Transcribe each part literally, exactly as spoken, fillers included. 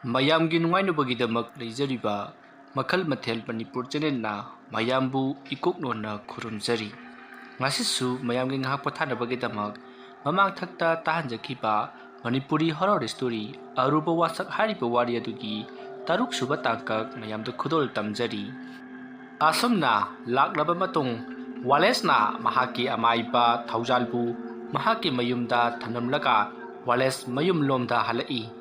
ꯃꯌꯥꯝꯒꯤ ꯅꯨꯡꯉꯥꯏꯅꯕꯒꯤꯗꯃꯛ ꯂꯩꯖꯔꯤꯕ ꯃꯈꯜ ꯃꯊꯦꯜ ꯃꯅꯤꯄꯨꯔ ꯆꯦꯅꯦꯜꯅ ꯃꯌꯥꯝꯕꯨ ꯏꯀꯣꯛꯅꯣꯟꯅ ꯈꯨꯔꯨꯝꯖꯔꯤ꯫ ꯉꯁꯤꯁꯨ ꯃꯌꯥꯝꯒꯤ ꯉꯥꯏꯍꯥꯛ ꯄꯣꯊꯥꯅꯕꯒꯤꯗꯃꯛ ꯃꯃꯥꯡꯊꯛꯇ ꯇꯥꯍꯟꯖꯈꯤꯕ ꯃꯅꯤꯄꯨꯔꯤ ꯍꯣꯔꯔ ꯁ꯭ꯇꯣꯔꯤ ꯑꯔꯨꯕ ꯋꯥꯁꯛ ꯍꯥꯏꯔꯤꯕ ꯋꯥꯔꯤ ꯑꯗꯨꯒꯤ ꯇꯔꯨꯛ ꯁꯨꯕ ꯇꯥꯡꯀꯛ ꯃꯌꯥꯝꯗ ꯈꯨꯗꯣꯜ ꯇꯝꯖꯔꯤ꯫ ꯑꯁꯨꯝꯅ ꯂꯥꯛꯂꯕ ꯃꯇꯨꯡ, ꯋꯥꯂꯦꯁꯅ ꯃꯍꯥꯛꯀꯤ ꯑꯃꯥꯏꯕ ꯊꯧꯖꯥꯜꯕꯨ ꯃꯍꯥꯛꯀꯤ ꯃꯌꯨꯝꯗ ꯊꯝꯂꯝꯂꯒ ꯋꯥꯂꯦꯁ ꯃꯌꯨꯝꯂꯣꯝꯗ ꯍꯜꯂꯛꯏ꯫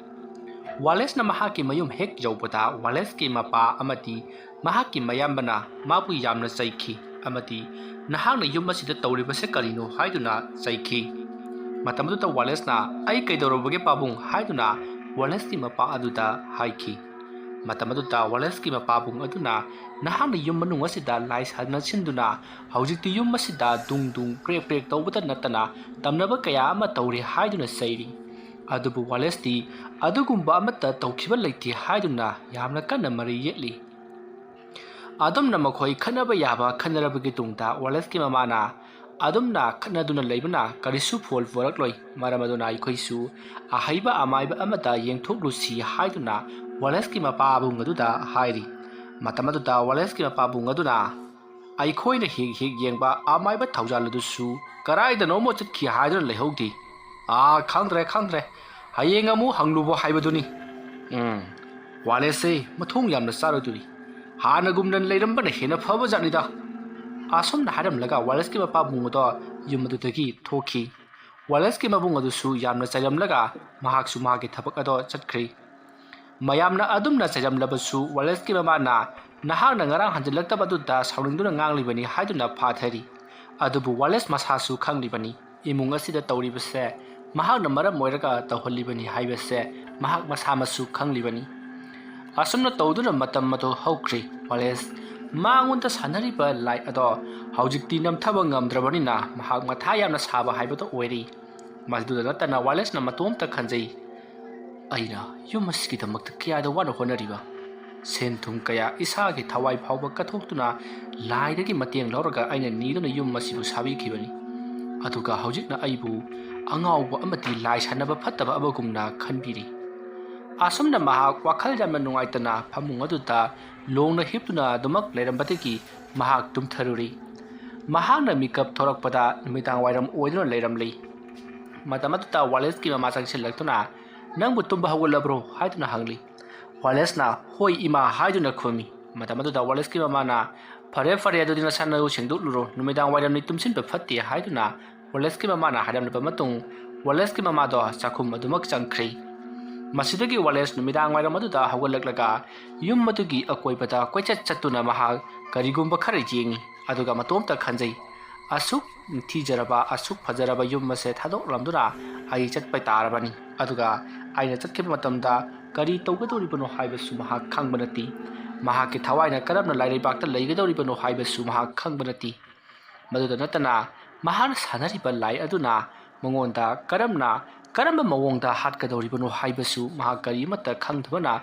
ꯋꯥꯂꯦꯁꯅ ꯃꯍꯥꯛꯀꯤ ꯃꯌꯨꯝ ꯍꯦꯛ ꯌꯧꯕꯗ ꯋꯥꯂꯦꯁꯀꯤ ꯃꯄꯥ ꯑꯃꯗꯤ ꯃꯍꯥꯛꯀꯤ ꯃꯌꯥꯝꯕꯅ ꯃꯥꯕꯨ ꯌꯥꯝꯅ ꯆꯩꯈꯤ ꯑꯃꯗꯤ "ꯅꯍꯥꯛꯅ ꯌꯨꯝ ꯑꯁꯤꯗ ꯇꯧꯔꯤꯕꯁꯦ ꯀꯔꯤꯅꯣ?" ꯍꯥꯏꯗꯨꯅ ꯆꯩꯈꯤ꯫ ꯃꯇꯝ ꯑꯗꯨꯗ ꯋꯥꯂꯦꯁꯅ "ꯑꯩ ꯀꯩꯗꯧꯔꯨꯕꯒꯦ ꯄꯥꯕꯨꯡ?" ꯍꯥꯏꯗꯨꯅ ꯋꯥꯂꯦꯁꯀꯤ ꯃꯄꯥ ꯑꯗꯨꯗ ꯍꯥꯏꯈꯤ꯫ ꯃꯇꯝ ꯑꯗꯨꯗ ꯋꯥꯂꯦꯁꯀꯤ ꯃꯄꯥꯕꯨꯡ ꯑꯗꯨꯅ "ꯅꯍꯥꯛꯅ ꯌꯨꯝ ꯃꯅꯨꯡ ꯑꯁꯤꯗ ꯂꯥꯏ ꯁꯥꯟꯅꯁꯤꯟꯗꯨꯅ ꯍꯧꯖꯤꯛꯇꯤ ꯌꯨꯝ ꯑꯁꯤꯗ ꯗꯨꯡ ꯗꯨꯡ ꯄ꯭ꯔꯦꯛ ꯄ꯭ꯔꯦꯛ ꯇꯧꯕꯇ ꯅꯠꯇꯅ ꯇꯝꯅꯕ ꯀꯌꯥ ꯑꯃ ꯇꯧꯔꯦ" ꯍꯥꯏꯗꯨꯅ ꯆꯩꯔꯤ꯫ ꯑꯗꯨꯕꯨ ꯋꯥꯂꯦꯁꯇꯤ ꯑꯗꯨꯒꯨꯝꯕ ꯑꯃꯠꯇ ꯇꯧꯈꯤꯕ ꯂꯩꯇꯦ ꯍꯥꯏꯗꯨꯅ ꯌꯥꯝꯅ ꯀꯟꯅ ꯃꯔꯩ ꯌꯦꯠꯂꯤ꯫ ꯑꯗꯨꯝꯅ ꯃꯈꯣꯏ ꯈꯠꯅꯕ ꯌꯥꯕ ꯈꯠꯅꯔꯕꯒꯤ ꯇꯨꯡꯗ ꯋꯥꯂꯦꯁꯀꯤ ꯃꯃꯥꯅ "ꯑꯗꯨꯝꯅ ꯈꯠꯅꯗꯨꯅ ꯂꯩꯕꯅ ꯀꯔꯤꯁꯨ ꯐꯣꯜ ꯄꯨꯔꯛꯂꯣꯏ, ꯃꯔꯝ ꯑꯗꯨꯅ ꯑꯩꯈꯣꯏꯁꯨ ꯑꯍꯩꯕ ꯑꯃꯥꯏꯕ ꯑꯃꯗ ꯌꯦꯡꯊꯣꯛꯂꯨꯁꯤ" ꯍꯥꯏꯗꯨꯅ ꯋꯥꯂꯦꯁꯀꯤ ꯃꯄꯥꯕꯨꯡ ꯑꯗꯨꯗ ꯍꯥꯏꯔꯤ꯫ ꯃꯇꯝ ꯑꯗꯨꯗ ꯋꯥꯂꯦꯁꯀꯤ ꯃꯄꯥꯕꯨꯡ ꯑꯗꯨꯅ "ꯑꯩꯈꯣꯏꯅ ꯍꯦꯛ ꯍꯦꯛ ꯌꯦꯡꯕ ꯑꯃꯥꯏꯕ ꯊꯧꯖꯥꯜ ꯑꯗꯨꯁꯨ ꯀꯗꯥꯏꯗꯅꯣꯃ ꯆꯠꯈꯤ ꯍꯥꯏꯗꯨꯅ ꯂꯩꯍꯧꯗꯦ꯫ ꯑꯥ, ꯈꯪꯗ꯭ꯔꯦ, ꯈꯪꯗ꯭ꯔꯦ, ꯍꯌꯦꯡ ꯑꯃꯨꯛ ꯍꯪꯂꯨꯕ ꯍꯥꯏꯕꯗꯨꯅꯤ꯫ ꯎꯝ, ꯋꯥꯂꯦꯁꯁꯦ ꯃꯊꯣꯡ ꯌꯥꯝꯅ ꯆꯥꯔꯣꯏꯗꯣꯔꯤ꯫ ꯍꯥꯟꯅꯒꯨꯝꯅ ꯂꯩꯔꯝꯕꯅ ꯍꯦꯟꯅ ꯐꯕ ꯖꯥꯠꯅꯤꯗ"꯫ ꯑꯁꯨꯝꯅ ꯍꯥꯏꯔꯝꯂꯒ ꯋꯥꯂꯦꯁꯀꯤ ꯃꯄꯥꯕꯨꯡ ꯑꯗꯣ ꯌꯨꯝ ꯑꯗꯨꯗꯒꯤ ꯊꯣꯛꯈꯤ꯫ ꯋꯥꯂꯦꯁꯀꯤ ꯃꯕꯨꯡ ꯑꯗꯨꯁꯨ ꯌꯥꯝꯅ ꯆꯩꯔꯝꯂꯒ ꯃꯍꯥꯛꯁꯨ ꯃꯍꯥꯛꯀꯤ ꯊꯕꯛ ꯑꯗꯣ ꯆꯠꯈ꯭ꯔꯤ꯫ ꯃꯌꯥꯝꯅ ꯑꯗꯨꯝꯅ ꯆꯩꯔꯝꯂꯕꯁꯨ ꯋꯥꯂꯦꯁꯀꯤ ꯃꯃꯥꯅ "ꯅꯍꯥꯛꯅ ꯉꯔꯥꯡ ꯍꯟꯖꯤꯜꯂꯛꯇꯕ ꯑꯗꯨꯗ ꯁꯥꯎꯅꯤꯡꯗꯨꯅ ꯉꯥꯡꯂꯤꯕꯅꯤ" ꯍꯥꯏꯗꯨꯅ ꯐꯥꯊꯔꯤ꯫ ꯑꯗꯨꯕꯨ ꯋꯥꯂꯦꯁ ꯃꯁꯥꯁꯨ ꯈꯪꯂꯤꯕꯅꯤ, ꯏꯃꯨꯡ ꯑꯁꯤꯗ ꯇꯧꯔꯤꯕꯁꯦ ꯃꯍꯥꯛꯅ ꯃꯔꯝ ꯑꯣꯏꯔꯒ ꯇꯧꯍꯜꯂꯤꯕꯅꯤ ꯍꯥꯏꯕꯁꯦ ꯃꯍꯥꯛ ꯃꯁꯥꯃꯛꯁꯨ ꯈꯪꯂꯤꯕꯅꯤ꯫ ꯑꯁꯨꯝꯅ ꯇꯧꯗꯨꯅ ꯃꯇꯝ ꯑꯗꯨ ꯍꯧꯈ꯭ꯔꯤ꯫ ꯋꯥꯂꯦꯁ ꯃꯉꯣꯟꯗ ꯁꯥꯟꯅꯔꯤꯕ ꯂꯥꯏ ꯑꯗꯣ ꯍꯧꯖꯤꯛꯇꯤ ꯅꯝꯊꯕ ꯉꯝꯗ꯭ꯔꯕꯅꯤꯅ ꯃꯍꯥꯛ ꯃꯊꯥ ꯌꯥꯝꯅ ꯁꯥꯕ ꯍꯥꯏꯕꯗꯨ ꯑꯣꯏꯔꯤ꯫ ꯃꯗꯨꯗ ꯅꯠꯇꯅ ꯋꯥꯂꯦꯁꯅ ꯃꯇꯣꯝꯇ ꯈꯟꯖꯩ, "ꯑꯩꯅ ꯌꯨꯝ ꯑꯁꯤꯒꯤꯗꯃꯛꯇ ꯀꯌꯥꯗ ꯋꯥꯅ ꯍꯣꯠꯅꯔꯤꯕ, ꯁꯦꯟ ꯊꯨꯝ ꯀꯌꯥ ꯏꯁꯥꯒꯤ ꯊꯋꯥꯏ ꯐꯥꯎꯕ ꯀꯠꯊꯣꯛꯇꯨꯅ ꯂꯥꯏꯗꯒꯤ ꯃꯇꯦꯡ ꯂꯧꯔꯒ ꯑꯩꯅ ꯅꯤꯗꯨꯅ ꯌꯨꯝ ꯑꯁꯤꯕꯨ ꯁꯥꯕꯤꯈꯤꯕꯅꯤ꯫ ꯑꯗꯨꯒ ꯍꯧꯖꯤꯛꯅ ꯑꯩꯕꯨ ꯑꯉꯥꯎꯕ ꯑꯃꯗꯤ ꯂꯥꯏ ꯁꯥꯟꯅꯕ ꯐꯠꯇꯕ ꯑꯃꯒꯨꯝꯅ ꯈꯟꯕꯤꯔꯤ꯫ ꯑꯁꯨꯝꯅ ꯃꯍꯥꯛ ꯋꯥꯈꯜ ꯌꯥꯝꯅ ꯅꯨꯡꯉꯥꯏꯇꯅ ꯐꯃꯨꯡ ꯑꯗꯨꯗ ꯂꯣꯡꯅ ꯍꯤꯞꯇꯨꯅ ꯑꯗꯨꯃꯛ ꯂꯩꯔꯝꯕꯗꯒꯤ ꯃꯍꯥꯛ ꯇꯨꯝꯊꯔꯨꯔꯤ꯫ ꯃꯍꯥꯛꯅ ꯃꯤꯀꯞ ꯊꯣꯔꯛꯄꯗ ꯅꯨꯃꯤꯗꯥꯡ ꯋꯥꯏꯔꯝ ꯑꯣꯏꯗꯨꯅ ꯂꯩꯔꯝꯂꯤ꯫ ꯃꯇꯝ ꯑꯗꯨꯗ ꯋꯥꯂꯦꯁꯀꯤ ꯃꯃꯥ ꯆꯪꯁꯤꯜꯂꯛꯇꯨꯅ, "ꯅꯪꯕꯨ ꯇꯨꯝꯕ ꯍꯧꯒꯠꯂꯕ꯭ꯔꯣ?" ꯍꯥꯏꯗꯨꯅ ꯍꯪꯂꯤ꯫ ꯋꯥꯂꯦꯁꯅ, "ꯍꯣꯏ ꯏꯃꯥ" ꯍꯥꯏꯗꯨꯅ ꯈꯨꯝꯃꯤ꯫ ꯃꯇꯝ ꯑꯗꯨꯗ ꯋꯥꯂꯦꯁꯀꯤ ꯃꯃꯥꯅ, "ꯐꯔꯦ ꯐꯔꯦ, ꯑꯗꯨꯗꯤ ꯅꯁꯥ ꯅꯎ ꯁꯦꯡꯗꯣꯛꯂꯨꯔꯣ, ꯅꯨꯃꯤꯗꯥꯡ ꯋꯥꯏꯔꯝꯅꯤ ꯇꯨꯝꯁꯤꯟꯕ ꯐꯠꯇꯦ" ꯍꯥꯏꯗꯨꯅ ꯋꯥꯂꯦꯁꯀꯤ ꯃꯃꯥꯅ ꯍꯥꯏꯔꯝꯂꯕ ꯃꯇꯨꯡ ꯋꯥꯂꯦꯁꯀꯤ ꯃꯃꯥꯗꯣ ꯆꯥꯛꯈꯨꯝ ꯑꯗꯨꯃꯛ ꯆꯪꯈ꯭ꯔꯤ꯫ ꯃꯁꯤꯗꯒꯤ ꯋꯥꯂꯦꯁ ꯅꯨꯃꯤꯗꯥꯡ ꯋꯥꯏꯔꯝ ꯑꯗꯨꯗ ꯍꯧꯒꯠꯂꯛꯂꯒ ꯌꯨꯝ ꯑꯗꯨꯒꯤ ꯑꯀꯣꯏꯕꯗ ꯀꯣꯏꯆꯠ ꯆꯠꯇꯨꯅ ꯃꯍꯥꯛ ꯀꯔꯤꯒꯨꯝꯕ ꯈꯔ ꯌꯦꯡꯉꯤ, ꯑꯗꯨꯒ ꯃꯇꯣꯝꯇ ꯈꯟꯖꯩ, "ꯑꯁꯨꯛ ꯅꯤꯡꯊꯤꯖꯔꯕ, ꯑꯁꯨꯛ ꯐꯖꯔꯕ ꯌꯨꯝ ꯑꯁꯦ ꯊꯥꯗꯣꯛꯂꯝꯗꯨꯅ ꯑꯩ ꯆꯠꯄ ꯇꯥꯔꯕꯅꯤ꯫ ꯑꯗꯨꯒ ꯑꯩꯅ ꯆꯠꯈꯤꯕ ꯃꯇꯝꯗ ꯀꯔꯤ ꯇꯧꯒꯗꯧꯔꯤꯕꯅꯣ ꯍꯥꯏꯕꯁꯨ ꯃꯍꯥꯛ ꯈꯪꯕ ꯅꯠꯇꯦ꯫ ꯃꯍꯥꯛꯀꯤ ꯊꯋꯥꯏꯅ ꯀꯔꯝꯅ ꯂꯥꯏꯔꯩꯕꯥꯛꯇ ꯂꯩꯒꯗꯧꯔꯤꯕꯅꯣ ꯍꯥꯏꯕꯁꯨ ꯃꯍꯥꯛ ꯈꯪꯕ ꯅꯠꯇꯦ꯫ ꯃꯗꯨꯗ ꯅꯠꯇꯅ ꯃꯍꯥꯛꯅ ꯁꯥꯟꯅꯔꯤꯕ ꯂꯥꯏ ꯑꯗꯨꯅ ꯃꯉꯣꯟꯗ ꯀꯔꯝꯅ, ꯀꯔꯝꯕ ꯃꯑꯣꯡꯗ ꯍꯥꯠꯀꯗꯧꯔꯤꯕꯅꯣ ꯍꯥꯏꯕꯁꯨ ꯃꯍꯥꯛ ꯀꯔꯤꯃꯠꯇ ꯈꯪꯗꯕꯅ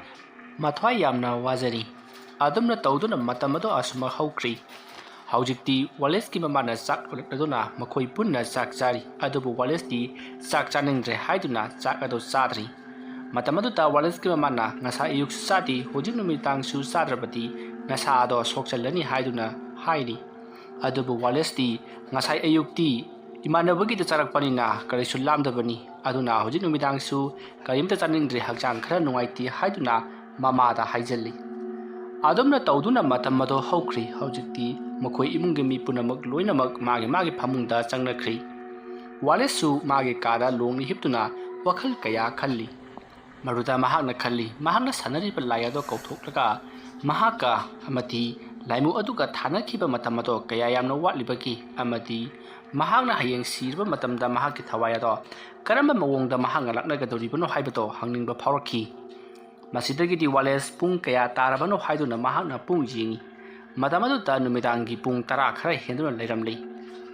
ꯃꯊ꯭ꯋꯥꯏ ꯌꯥꯝꯅ ꯋꯥꯖꯔꯤ"꯫ ꯑꯗꯨꯝꯅ ꯇꯧꯗꯨꯅ ꯃꯇꯝ ꯑꯗꯨ ꯑꯁꯨꯃꯛ ꯍꯧꯈ꯭ꯔꯤ꯫ ꯍꯧꯖꯤꯛꯇꯤ ꯋꯥꯂꯦꯁꯀꯤ ꯃꯃꯥꯅ ꯆꯥꯛ ꯂꯣꯜꯂꯛꯂꯗꯨꯅ ꯃꯈꯣꯏ ꯄꯨꯟꯅ ꯆꯥꯛ ꯆꯥꯔꯤ꯫ ꯑꯗꯨꯕꯨ ꯋꯥꯂꯦꯁꯇꯤ ꯆꯥꯛ ꯆꯥꯅꯤꯡꯗ꯭ꯔꯦ ꯍꯥꯏꯗꯨꯅ ꯆꯥꯛ ꯑꯗꯨ ꯆꯥꯗ꯭ꯔꯤ꯫ ꯃꯇꯝ ꯑꯗꯨꯗ ꯋꯥꯂꯦꯁꯀꯤ ꯃꯃꯥꯅ, "ꯉꯁꯥꯏ ꯑꯌꯨꯛꯁꯨ ꯆꯥꯗꯦ, ꯍꯧꯖꯤꯛ ꯅꯨꯃꯤꯗꯥꯡꯁꯨ ꯆꯥꯗ꯭ꯔꯕꯗꯤ ꯅꯁꯥ ꯑꯗꯣ ꯁꯣꯛꯆꯜꯂꯅꯤ" ꯍꯥꯏꯗꯨꯅ ꯍꯥꯏꯔꯤ꯫ ꯑꯗꯨꯕꯨ ꯋꯥꯂꯦꯁꯇꯤ, "ꯉꯁꯥꯏ ꯑꯌꯨꯛꯇꯤ ꯏꯃꯥꯟꯅꯕꯒꯤꯗ ꯆꯥꯔꯛꯄꯅꯤꯅ ꯀꯔꯤꯁꯨ ꯂꯥꯝꯗꯕꯅꯤ, ꯑꯗꯨꯅ ꯍꯧꯖꯤꯛ ꯅꯨꯃꯤꯗꯥꯡꯁꯨ ꯀꯔꯤꯝꯇ ꯆꯥꯅꯤꯡꯗ꯭ꯔꯦ, ꯍꯛꯆꯥꯡ ꯈꯔ ꯅꯨꯡꯉꯥꯏꯇꯦ" ꯍꯥꯏꯗꯨꯅ ꯃꯃꯥꯗ ꯍꯥꯏꯖꯜꯂꯤ꯫ ꯑꯗꯨꯝꯅ ꯇꯧꯗꯨꯅ ꯃꯇꯝ ꯑꯗꯣ ꯍꯧꯈ꯭ꯔꯤ꯫ ꯍꯧꯖꯤꯛꯇꯤ ꯃꯈꯣꯏ ꯏꯃꯨꯡꯒꯤ ꯃꯤ ꯄꯨꯝꯅꯃꯛ ꯂꯣꯏꯅꯃꯛ ꯃꯥꯒꯤ ꯃꯥꯒꯤ ꯐꯃꯨꯡꯗ ꯆꯪꯅꯈ꯭ꯔꯤ꯫ ꯋꯥꯂꯦꯁꯁꯨ ꯃꯥꯒꯤ ꯀꯥꯗ ꯂꯣꯡꯅ ꯍꯤꯞꯇꯨꯅ ꯋꯥꯈꯜ ꯀꯌꯥ ꯈꯜꯂꯤ꯫ ꯃꯗꯨꯗ ꯃꯍꯥꯛꯅ ꯈꯜꯂꯤ, ꯃꯍꯥꯛꯅ ꯁꯥꯟꯅꯔꯤꯕ ꯂꯥꯏ ꯑꯗꯣ ꯀꯧꯊꯣꯛꯂꯒ ꯃꯍꯥꯛꯀ ꯑꯃꯗꯤ ꯂꯥꯏꯃꯨ ꯑꯗꯨꯒ ꯊꯥꯅꯈꯤꯕ ꯃꯇꯝ ꯑꯗꯣ ꯀꯌꯥ ꯌꯥꯝꯅ ꯋꯥꯠꯂꯤꯕꯒꯦ, ꯑꯃꯗꯤ ꯃꯍꯥꯛꯅ ꯍꯌꯦꯡ ꯁꯤꯔꯕ ꯃꯇꯝꯗ ꯃꯍꯥꯛꯀꯤ ꯊꯋꯥꯏ ꯑꯗꯣ ꯀꯔꯝꯕ ꯃꯑꯣꯡꯗ ꯃꯍꯥꯛꯅ ꯂꯥꯛꯅꯒꯗꯧꯔꯤꯕꯅꯣ ꯍꯥꯏꯕꯗꯣ ꯍꯪꯅꯤꯡꯕ ꯐꯥꯎꯔꯛꯈꯤ꯫ ꯃꯁꯤꯗꯒꯤꯗꯤ ꯋꯥꯂꯦꯁ ꯄꯨꯡ ꯀꯌꯥ ꯇꯥꯔꯕꯅꯣ ꯍꯥꯏꯗꯨꯅ ꯃꯍꯥꯛꯅ ꯄꯨꯡ ꯌꯦꯡꯉꯤ꯫ ꯃꯇꯝ ꯑꯗꯨꯗ ꯅꯨꯃꯤꯗꯥꯡꯒꯤ ꯄꯨꯡ ꯇꯔꯥ ꯈꯔ ꯍꯦꯟꯗꯨꯅ ꯂꯩꯔꯝꯂꯤ꯫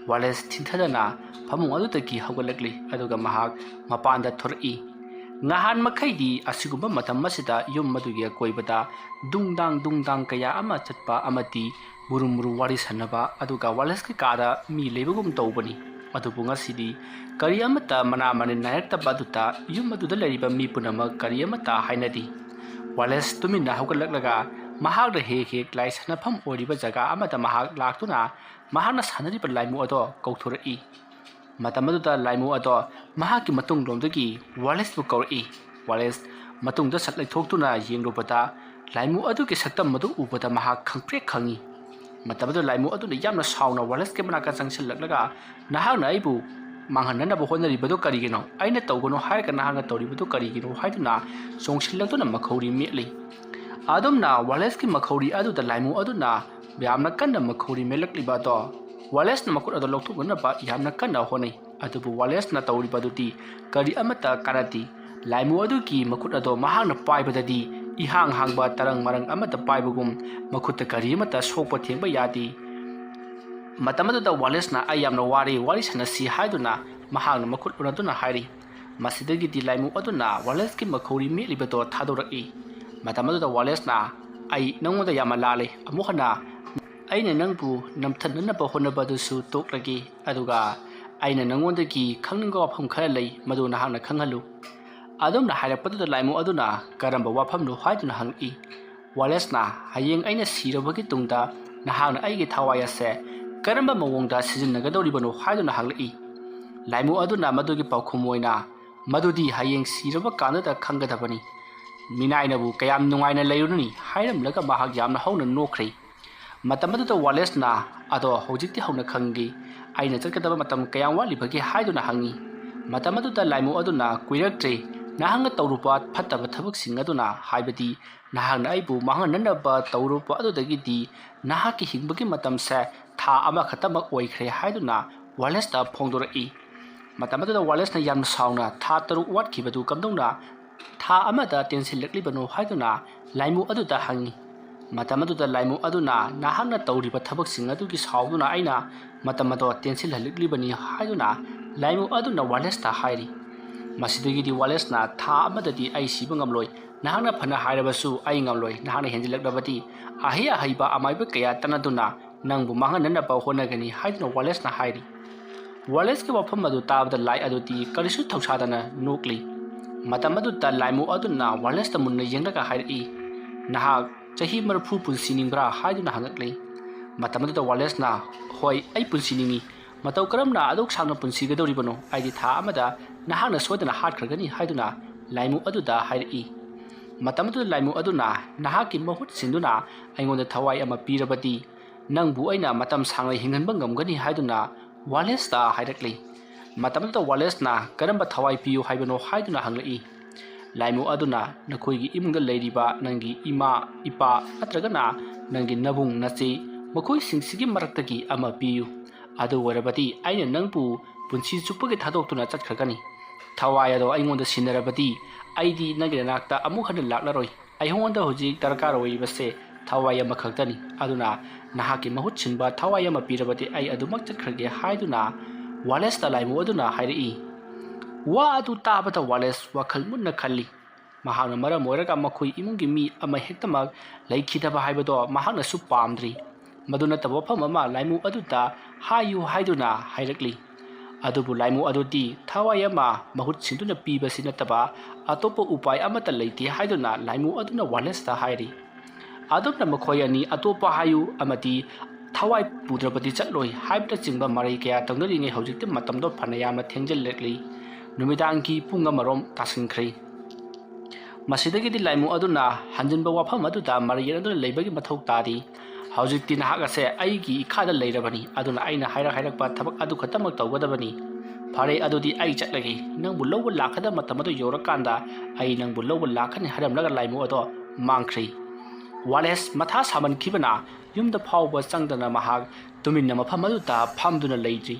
ꯋꯥꯂꯦꯁ ꯊꯤꯟꯊꯗꯅ ꯐꯃꯨꯡ ꯑꯗꯨꯗꯒꯤ ꯍꯧꯒꯠꯂꯛꯂꯤ, ꯑꯗꯨꯒ ꯃꯍꯥꯛ ꯃꯄꯥꯟꯗ ꯊꯣꯔꯛꯏ꯫ ꯅꯍꯥꯟ ꯃꯈꯩꯗꯤ ꯑꯁꯤꯒꯨꯝꯕ ꯃꯇꯝ ꯑꯁꯤꯗ ꯌꯨꯝ ꯑꯗꯨꯒꯤ ꯑꯀꯣꯏꯕꯗ ꯗꯨꯡꯗꯥꯡ ꯗꯨꯡꯗꯥꯡ ꯀꯌꯥ ꯑꯃ ꯆꯠꯄ ꯑꯃꯗꯤ ꯃꯨꯔꯨꯝ ꯃꯨꯔꯨꯝ ꯋꯥꯔꯤ ꯁꯥꯟꯅꯕ, ꯑꯗꯨꯒ ꯋꯥꯂꯦꯁꯀꯤ ꯀꯥꯗ ꯃꯤ ꯂꯩꯕꯒꯨꯝ ꯇꯧꯕꯅꯤ꯫ ꯑꯗꯨꯕꯨ ꯉꯁꯤꯗꯤ ꯀꯔꯤ ꯑꯃꯠꯇ ꯃꯅꯥ ꯃꯅꯤꯟ ꯅꯥꯏꯔꯛꯇꯕ ꯑꯗꯨꯗ ꯌꯨꯝ ꯑꯗꯨꯗ ꯂꯩꯔꯤꯕ ꯃꯤ ꯄꯨꯝꯅꯃꯛ ꯀꯔꯤ ꯑꯃꯠꯇ ꯍꯥꯏꯅꯗꯦ꯫ ꯋꯥꯂꯦꯁ ꯇꯨꯃꯤꯟꯅ ꯍꯧꯒꯠꯂꯛꯂꯒ ꯃꯍꯥꯛꯅ ꯍꯦꯛ ꯍꯦꯛ ꯂꯥꯏ ꯁꯥꯟꯅꯐꯝ ꯑꯣꯏꯔꯤꯕ ꯖꯒꯥ ꯑꯃꯗ ꯃꯍꯥꯛ ꯂꯥꯛꯇꯨꯅ ꯃꯍꯥꯛꯅ ꯁꯥꯟꯅꯔꯤꯕ ꯂꯥꯏꯃꯨ ꯑꯗꯣ ꯀꯧꯊꯣꯔꯛꯏ꯫ ꯃꯇꯝ ꯑꯗꯨꯗ ꯂꯥꯏꯃꯨ ꯑꯗꯣ ꯃꯍꯥꯛꯀꯤ ꯃꯇꯨꯡꯂꯣꯝꯗꯒꯤ ꯋꯥꯂꯦꯁꯄꯨ ꯀꯧꯔꯛꯏ꯫ ꯋꯥꯂꯦꯁ ꯃꯇꯨꯡꯗ ꯁꯠ ꯂꯩꯊꯣꯛꯇꯨꯅ ꯌꯦꯡꯂꯨꯕꯗ ꯂꯥꯏꯃꯨ ꯑꯗꯨꯒꯤ ꯁꯛꯇꯝ ꯑꯗꯨ ꯎꯕꯗ ꯃꯍꯥꯛ ꯈꯪꯄ꯭ꯔꯦꯛ ꯈꯪꯉꯤ꯫ ꯃꯇꯝ ꯑꯗꯨꯗ ꯂꯥꯏꯃꯨ ꯑꯗꯨꯅ ꯌꯥꯝꯅ ꯁꯥꯎꯅ ꯋꯥꯂꯦꯁꯀꯤ ꯃꯅꯥꯛꯇ ꯆꯪꯁꯤꯜꯂꯛꯂꯒ, "ꯅꯍꯥꯛꯅ ꯑꯩꯕꯨ ꯃꯥꯡꯍꯟꯅꯅꯕ ꯍꯣꯠꯅꯔꯤꯕꯗꯨ ꯀꯔꯤꯒꯤꯅꯣ? ꯑꯩꯅ ꯇꯧꯒꯅꯨ ꯍꯥꯏꯔꯒ ꯅꯍꯥꯛꯅ ꯇꯧꯔꯤꯕꯗꯨ ꯀꯔꯤꯒꯤꯅꯣ?" ꯍꯥꯏꯗꯨꯅ ꯆꯣꯡꯁꯤꯜꯂꯛꯇꯨꯅ ꯃꯈꯧꯔꯤ ꯃꯦꯠꯂꯤ꯫ ꯑꯗꯨꯝꯅ ꯋꯥꯂꯦꯁꯀꯤ ꯃꯈꯧꯔꯤ ꯑꯗꯨꯗ ꯂꯥꯏꯃꯨ ꯑꯗꯨꯅ ꯌꯥꯝꯅ ꯀꯟꯅ ꯃꯈꯧꯔꯤ ꯃꯦꯠꯂꯛꯂꯤꯕ ꯑꯗꯣ ꯋꯥꯂꯦꯁꯅ ꯃꯈꯨꯠ ꯑꯗꯣ ꯂꯧꯊꯣꯛꯅꯅꯕ ꯌꯥꯝꯅ ꯀꯟꯅ ꯍꯣꯠꯅꯩ꯫ ꯑꯗꯨꯕꯨ ꯋꯥꯂꯦꯁꯅ ꯇꯧꯔꯤꯕ ꯑꯗꯨꯗꯤ ꯀꯔꯤ ꯑꯃꯠꯇ ꯀꯥꯟꯅꯗꯦ꯫ ꯂꯥꯏꯃꯨ ꯑꯗꯨꯒꯤ ꯃꯈꯨꯠ ꯑꯗꯣ ꯃꯍꯥꯛꯅ ꯄꯥꯏꯕꯗꯗꯤ ꯏꯍꯥꯡ ꯍꯥꯡꯕ ꯇꯔꯪ ꯃꯔꯪ ꯑꯃꯠꯇ ꯄꯥꯏꯕꯒꯨꯝ ꯃꯈꯨꯠꯇ ꯀꯔꯤ ꯑꯃꯠꯇ ꯁꯣꯛꯄ ꯊꯦꯡꯕ ꯌꯥꯗꯦ꯫ ꯃꯇꯝ ꯑꯗꯨꯗ ꯋꯥꯂꯦꯁꯅ, "ꯑꯩ ꯌꯥꯝꯅ ꯋꯥꯔꯦ, ꯋꯥꯔꯤ ꯁꯥꯟꯅꯁꯤ" ꯍꯥꯏꯗꯨꯅ ꯃꯍꯥꯛꯅ ꯃꯈꯨꯠ ꯎꯅꯗꯨꯅ ꯍꯥꯏꯔꯤ꯫ ꯃꯁꯤꯗꯒꯤꯗꯤ ꯂꯥꯏꯃꯨ ꯑꯗꯨꯅ ꯋꯥꯂꯦꯁꯀꯤ ꯃꯈꯧꯔꯤ ꯃꯦꯠꯂꯤꯕꯗꯣ ꯊꯥꯗꯣꯔꯛꯏ꯫ ꯃꯇꯝ ꯑꯗꯨꯗ ꯋꯥꯂꯦꯁꯅ, "ꯑꯩ ꯅꯉꯣꯟꯗ ꯌꯥꯝꯅ ꯂꯥꯜꯂꯦ꯫ ꯑꯃꯨꯛ ꯍꯟꯅ ꯑꯩꯅ ꯅꯪꯕꯨ ꯅꯝꯊꯅꯅꯕ ꯍꯣꯠꯅꯕꯗꯨꯁꯨ ꯇꯣꯛꯂꯒꯦ, ꯑꯗꯨꯒ ꯑꯩꯅ ꯅꯉꯣꯟꯗꯒꯤ ꯈꯪꯅꯤꯡꯕ ꯋꯥꯐꯝ ꯈꯔ ꯂꯩ, ꯃꯗꯨ ꯅꯍꯥꯛꯅ ꯈꯪꯍꯜꯂꯨ꯫" ꯑꯗꯨꯝꯅ ꯍꯥꯏꯔꯛꯄꯗꯨꯗ ꯂꯥꯏꯃꯨ ꯑꯗꯨꯅ, "ꯀꯔꯝꯕ ꯋꯥꯐꯝꯅꯣ?" ꯍꯥꯏꯗꯨꯅ ꯍꯪꯂꯛꯏ꯫ ꯋꯥꯂꯦꯁꯅ, "ꯍꯌꯦꯡ ꯑꯩꯅ ꯁꯤꯔꯕꯒꯤ ꯇꯨꯡꯗ ꯅꯍꯥꯛꯅ ꯑꯩꯒꯤ ꯊꯋꯥꯏ ꯑꯁꯦ ꯀꯔꯝꯕ ꯃꯑꯣꯡꯗ ꯁꯤꯖꯤꯟꯅꯒꯗꯧꯔꯤꯕꯅꯣ?" ꯍꯥꯏꯗꯨꯅ ꯍꯪꯂꯛꯏ꯫ ꯂꯥꯏꯃꯨ ꯑꯗꯨꯅ ꯃꯗꯨꯒꯤ ꯄꯥꯎꯈꯨꯝ ꯑꯣꯏꯅ, "ꯃꯗꯨꯗꯤ ꯍꯌꯦꯡ ꯁꯤꯔꯕ ꯀꯥꯟꯗꯨꯗ ꯈꯪꯒꯗꯕꯅꯤ꯫ ꯃꯤꯅꯥꯏꯅꯕꯨ ꯀꯌꯥꯝ ꯅꯨꯡꯉꯥꯏꯅ ꯂꯩꯔꯨꯅꯤ?" ꯍꯥꯏꯔꯝꯂꯒ ꯃꯍꯥꯛ ꯌꯥꯝꯅ ꯍꯧꯅ ꯅꯣꯛꯈ꯭ꯔꯦ꯫ ꯃꯇꯝ ꯑꯗꯨꯗ ꯋꯥꯂꯦꯁꯅ, "ꯑꯗꯣ ꯍꯧꯖꯤꯛꯇꯤ ꯍꯧꯅ ꯈꯪꯒꯦ, ꯑꯩꯅ ꯆꯠꯀꯗꯕ ꯃꯇꯝ ꯀꯌꯥꯝ ꯋꯥꯠꯂꯤꯕꯒꯦ?" ꯍꯥꯏꯗꯨꯅ ꯍꯪꯉꯤ꯫ ꯃꯇꯝ ꯑꯗꯨꯗ ꯂꯥꯏꯃꯨ ꯑꯗꯨꯅ, "ꯀꯨꯏꯔꯛꯇ꯭ꯔꯦ, ꯅꯍꯥꯛꯅ ꯇꯧꯔꯨꯕ ꯐꯠꯇꯕ ꯊꯕꯛꯁꯤꯡ ꯑꯗꯨꯅ, ꯍꯥꯏꯕꯗꯤ ꯅꯍꯥꯛꯅ ꯑꯩꯕꯨ ꯃꯥꯡꯍꯟꯅꯅꯕ ꯇꯧꯔꯨꯕ ꯑꯗꯨꯗꯒꯤꯗꯤ ꯅꯍꯥꯛꯀꯤ ꯍꯤꯡꯕꯒꯤ ꯃꯇꯝꯁꯦ ꯊꯥ ꯑꯃꯈꯛꯇꯃꯛ ꯑꯣꯏꯈ꯭ꯔꯦ" ꯍꯥꯏꯗꯨꯅ ꯋꯥꯂꯦꯁꯇ ꯐꯣꯡꯗꯣꯔꯛꯏ꯫ ꯃꯇꯝ ꯑꯗꯨꯗ ꯋꯥꯂꯦꯁꯅ ꯌꯥꯝꯅ ꯁꯥꯎꯅ, "ꯊꯥ ꯇꯔꯨꯛ ꯋꯥꯠꯈꯤꯕꯗꯨ ꯀꯝꯗꯧꯅ ꯊꯥ ꯑꯃꯗ ꯇꯦꯟꯁꯤꯜꯂꯛꯂꯤꯕꯅꯣ?" ꯍꯥꯏꯗꯨꯅ ꯂꯥꯏꯃꯨ ꯑꯗꯨꯗ ꯍꯪꯉꯤ꯫ ꯃꯇꯝ ꯑꯗꯨꯗ ꯂꯥꯏꯃꯨ ꯑꯗꯨꯅ, "ꯅꯍꯥꯛꯅ ꯇꯧꯔꯤꯕ ꯊꯕꯛꯁꯤꯡ ꯑꯗꯨꯒꯤ ꯁꯥꯎꯗꯨꯅ ꯑꯩꯅ ꯃꯇꯝ ꯑꯗꯣ ꯇꯦꯟꯁꯤꯜꯍꯜꯂꯛꯂꯤꯕꯅꯤ" ꯍꯥꯏꯗꯨꯅ ꯂꯥꯏꯃꯨ ꯑꯗꯨꯅ ꯋꯥꯂꯦꯁꯇ ꯍꯥꯏꯔꯤ꯫ ꯃꯁꯤꯗꯒꯤꯗꯤ ꯋꯥꯂꯦꯁꯅ, "ꯊꯥ ꯑꯃꯗꯗꯤ ꯑꯩ ꯁꯤꯕ ꯉꯝꯂꯣꯏ꯫ ꯅꯍꯥꯛꯅ ꯐꯅ ꯍꯥꯏꯔꯕꯁꯨ ꯑꯩ ꯉꯝꯂꯣꯏ꯫ ꯅꯍꯥꯛꯅ ꯍꯦꯟꯖꯤꯜꯂꯛꯂꯕꯗꯤ ꯑꯍꯩ ꯑꯍꯩꯕ ꯑꯃꯥꯏꯕ ꯀꯌꯥ ꯇꯥꯟꯅꯗꯨꯅ ꯅꯪꯕꯨ ꯃꯥꯡꯍꯟꯅꯅꯕ ꯍꯣꯠꯅꯒꯅꯤ" ꯍꯥꯏꯗꯨꯅ ꯋꯥꯂꯦꯁꯅ ꯍꯥꯏꯔꯤ꯫ ꯋꯥꯔꯂꯦꯁꯀꯤ ꯋꯥꯐꯝ ꯑꯗꯨ ꯇꯥꯕꯗ ꯂꯥꯏ ꯑꯗꯨꯗꯤ ꯀꯔꯤꯁꯨ ꯊꯧꯁꯥꯗꯅ ꯅꯣꯛꯂꯤ꯫ ꯃꯇꯝ ꯑꯗꯨꯗ ꯂꯥꯏꯃꯨ ꯑꯗꯨꯅ ꯋꯥꯔꯂꯦꯁꯇ ꯃꯨꯟꯅ ꯌꯦꯡꯂꯒ ꯍꯥꯏꯔꯛꯏ, "ꯅꯍꯥꯛ ꯆꯍꯤ ꯃꯔꯤꯐꯨ ꯄꯨꯟꯁꯤꯅꯤꯡꯕ꯭ꯔꯥ?" ꯍꯥꯏꯗꯨꯅ ꯍꯪꯂꯛꯂꯤ꯫ ꯃꯇꯝ ꯑꯗꯨꯗ ꯋꯥꯔꯂꯦꯁꯅ, "ꯍꯣꯏ, ꯑꯩ ꯄꯨꯟꯁꯤꯅꯤꯡꯏ꯫ ꯃꯇꯧ ꯀꯔꯝꯅ ꯑꯗꯨꯛ ꯁꯥꯡꯅ ꯄꯨꯟꯁꯤꯒꯗꯧꯔꯤꯕꯅꯣ? ꯑꯩꯗꯤ ꯊꯥ ꯑꯃꯗ ꯅꯍꯥꯛꯅ ꯁꯣꯏꯗꯅ ꯍꯥꯠꯈ꯭ꯔꯒꯅꯤ" ꯍꯥꯏꯗꯨꯅ ꯂꯥꯏꯃꯨ ꯑꯗꯨꯗ ꯍꯥꯏꯔꯛꯏ꯫ ꯃꯇꯝ ꯑꯗꯨꯗ ꯂꯥꯏꯃꯨ ꯑꯗꯨꯅ, "ꯅꯍꯥꯛꯀꯤ ꯃꯍꯨꯠ ꯁꯤꯟꯗꯨꯅ ꯑꯩꯉꯣꯟꯗ ꯊꯋꯥꯏ ꯑꯃ ꯄꯤꯔꯕꯗꯤ ꯅꯪꯕꯨ ꯑꯩꯅ ꯃꯇꯝ ꯁꯥꯡꯅ ꯍꯤꯡꯍꯟꯕ ꯉꯝꯒꯅꯤ" ꯍꯥꯏꯗꯨꯅ ꯋꯥꯔꯂꯦꯁꯇ ꯍꯥꯏꯔꯛꯂꯤ꯫ ꯃꯇꯝ ꯑꯗꯨꯗ ꯋꯥꯔꯂꯦꯁꯅ, "ꯀꯔꯝꯕ ꯊꯋꯥꯏ ꯄꯤꯌꯨ ꯍꯥꯏꯕꯅꯣ?" ꯍꯥꯏꯗꯨꯅ ꯍꯪꯂꯛꯏ꯫ ꯂꯥꯏꯃꯨ ꯑꯗꯨꯅ, "ꯅꯈꯣꯏꯒꯤ ꯏꯃꯨꯡꯗ ꯂꯩꯔꯤꯕ ꯅꯪꯒꯤ ꯏꯃꯥ, ꯏꯄꯥ ꯅꯠꯇ꯭ꯔꯒꯅ ꯅꯪꯒꯤ ꯅꯕꯨꯡ ꯅꯆꯦ, ꯃꯈꯣꯏꯁꯤꯡꯁꯤꯒꯤ ꯃꯔꯛꯇꯒꯤ ꯑꯃ ꯄꯤꯌꯨ꯫ ꯑꯗꯨ ꯑꯣꯏꯔꯕꯗꯤ ꯑꯩꯅ ꯅꯪꯕꯨ ꯄꯨꯟꯁꯤ ꯆꯨꯞꯄꯒꯤ ꯊꯥꯗꯣꯛꯇꯨꯅ ꯆꯠꯈ꯭ꯔꯒꯅꯤ꯫ ꯊꯋꯥꯏ ꯑꯗꯣ ꯑꯩꯉꯣꯟꯗ ꯁꯤꯟꯅꯔꯕꯗꯤ ꯑꯩꯗꯤ ꯅꯪꯒꯤ ꯅꯅꯥꯛꯇ ꯑꯃꯨꯛ ꯍꯟꯅ ꯂꯥꯛꯂꯔꯣꯏ꯫ ꯑꯩꯉꯣꯟꯗ ꯍꯧꯖꯤꯛ ꯗꯔꯀꯥꯔ ꯑꯣꯏꯔꯤꯕꯁꯦ ꯊꯋꯥꯏ ꯑꯃꯈꯛꯇꯅꯤ꯫ ꯑꯗꯨꯅ ꯅꯍꯥꯛꯀꯤ ꯃꯍꯨꯠ ꯁꯤꯟꯕ ꯊꯋꯥꯏ ꯑꯃ ꯄꯤꯔꯕꯗꯤ ꯑꯩ ꯑꯗꯨꯃꯛ ꯆꯠꯈ꯭ꯔꯒꯦ" ꯍꯥꯏꯗꯨꯅ ꯋꯥꯔꯂꯦꯁꯇ ꯂꯥꯏꯃꯨ ꯑꯗꯨꯅ ꯍꯥꯏꯔꯛꯏ꯫ ꯋꯥ ꯑꯗꯨ ꯇꯥꯕꯗ ꯋꯥꯔꯂꯦꯁ ꯋꯥꯈꯜ ꯃꯨꯟꯅ ꯈꯜꯂꯤ꯫ ꯃꯍꯥꯛꯅ ꯃꯔꯝ ꯑꯣꯏꯔꯒ ꯃꯈꯣꯏ ꯏꯃꯨꯡꯒꯤ ꯃꯤ ꯑꯃ ꯍꯦꯛꯇꯃꯛ ꯂꯩꯈꯤꯗꯕ ꯍꯥꯏꯕꯗꯣ ꯃꯍꯥꯛꯅꯁꯨ ꯄꯥꯝꯗ꯭ꯔꯤ꯫ ꯃꯗꯨ ꯅꯠꯇꯕ ꯋꯥꯐꯝ ꯑꯃ ꯂꯥꯏꯃꯨ ꯑꯗꯨꯗ ꯍꯥꯏꯌꯨ ꯍꯥꯏꯗꯨꯅ ꯍꯥꯏꯔꯛꯂꯤ꯫ ꯑꯗꯨꯕꯨ ꯂꯥꯏꯃꯨ ꯑꯗꯨꯗꯤ ꯊꯋꯥꯏ ꯑꯃ ꯃꯍꯨꯠ ꯁꯤꯟꯗꯨꯅ ꯄꯤꯕꯁꯤ ꯅꯠꯇꯕ ꯑꯇꯣꯞꯄ ꯎꯄꯥꯏ ꯑꯃꯠꯇ ꯂꯩꯇꯦ ꯍꯥꯏꯗꯨꯅ ꯂꯥꯏꯃꯨ ꯑꯗꯨꯅ ꯋꯥꯔꯂꯦꯁꯇ ꯍꯥꯏꯔꯤ꯫ ꯑꯗꯨꯝꯅ ꯃꯈꯣꯏ ꯑꯅꯤ ꯑꯇꯣꯞꯄ ꯍꯥꯏꯌꯨ ꯑꯃꯗꯤ ꯊꯋꯥꯏ ꯄꯨꯗ꯭ꯔꯕꯗꯤ ꯆꯠꯂꯣꯏ ꯍꯥꯏꯕꯅꯆꯤꯡꯕ ꯃꯔꯩ ꯀꯌꯥ ꯇꯧꯅꯔꯤꯉꯩ ꯍꯧꯖꯤꯛꯇꯤ ꯃꯇꯝꯗꯣ ꯐꯅ ꯌꯥꯝꯅ ꯊꯦꯡꯖꯤꯜꯂꯛꯂꯤ꯫ ꯅꯨꯃꯤꯗꯥꯡꯒꯤ ꯄꯨꯡ ꯑꯃꯔꯣꯝ ꯇꯥꯁꯤꯟꯈ꯭ꯔꯦ꯫ ꯃꯁꯤꯗꯒꯤꯗꯤ ꯂꯥꯏꯃꯨ ꯑꯗꯨꯅ ꯍꯟꯖꯤꯟꯕ ꯋꯥꯐꯝ ꯑꯗꯨꯗ ꯃꯔꯩ ꯌꯦꯠꯅꯗꯨꯅ ꯂꯩꯕꯒꯤ ꯃꯊꯧ ꯇꯥꯗꯦ꯫ ꯍꯧꯖꯤꯛꯇꯤ ꯅꯍꯥꯛ ꯑꯁꯦ ꯑꯩꯒꯤ ꯏꯈꯥꯗ ꯂꯩꯔꯕꯅꯤ, ꯑꯗꯨꯅ ꯑꯩꯅ ꯍꯥꯏꯔꯛ ꯍꯥꯏꯔꯛꯄ ꯊꯕꯛ ꯑꯗꯨ ꯈꯛꯇꯃꯛ ꯇꯧꯒꯗꯕꯅꯤ꯫ ꯐꯔꯦ, ꯑꯗꯨꯗꯤ ꯑꯩ ꯆꯠꯂꯒꯦ꯫ ꯅꯪꯕꯨ ꯂꯧꯕ ꯂꯥꯛꯀꯗꯕ ꯃꯇꯝ ꯑꯗꯨ ꯌꯧꯔꯀꯥꯟꯗ ꯑꯩ ꯅꯪꯕꯨ ꯂꯧꯕ ꯂꯥꯛꯀꯅꯤ ꯍꯥꯏꯔꯝꯂꯒ ꯂꯥꯏꯃꯨ ꯑꯗꯣ ꯃꯥꯡꯈ꯭ꯔꯦ꯫ ꯋꯥꯔꯂꯦꯁ ꯃꯊꯥ ꯁꯥꯃꯟꯈꯤꯕꯅ ꯌꯨꯝꯗ ꯐꯥꯎꯕ ꯆꯪꯗꯅ ꯃꯍꯥꯛ ꯇꯨꯃꯤꯟꯅ ꯃꯐꯝ ꯑꯗꯨꯗ ꯐꯝꯗꯨꯅ ꯂꯩꯔꯤ꯫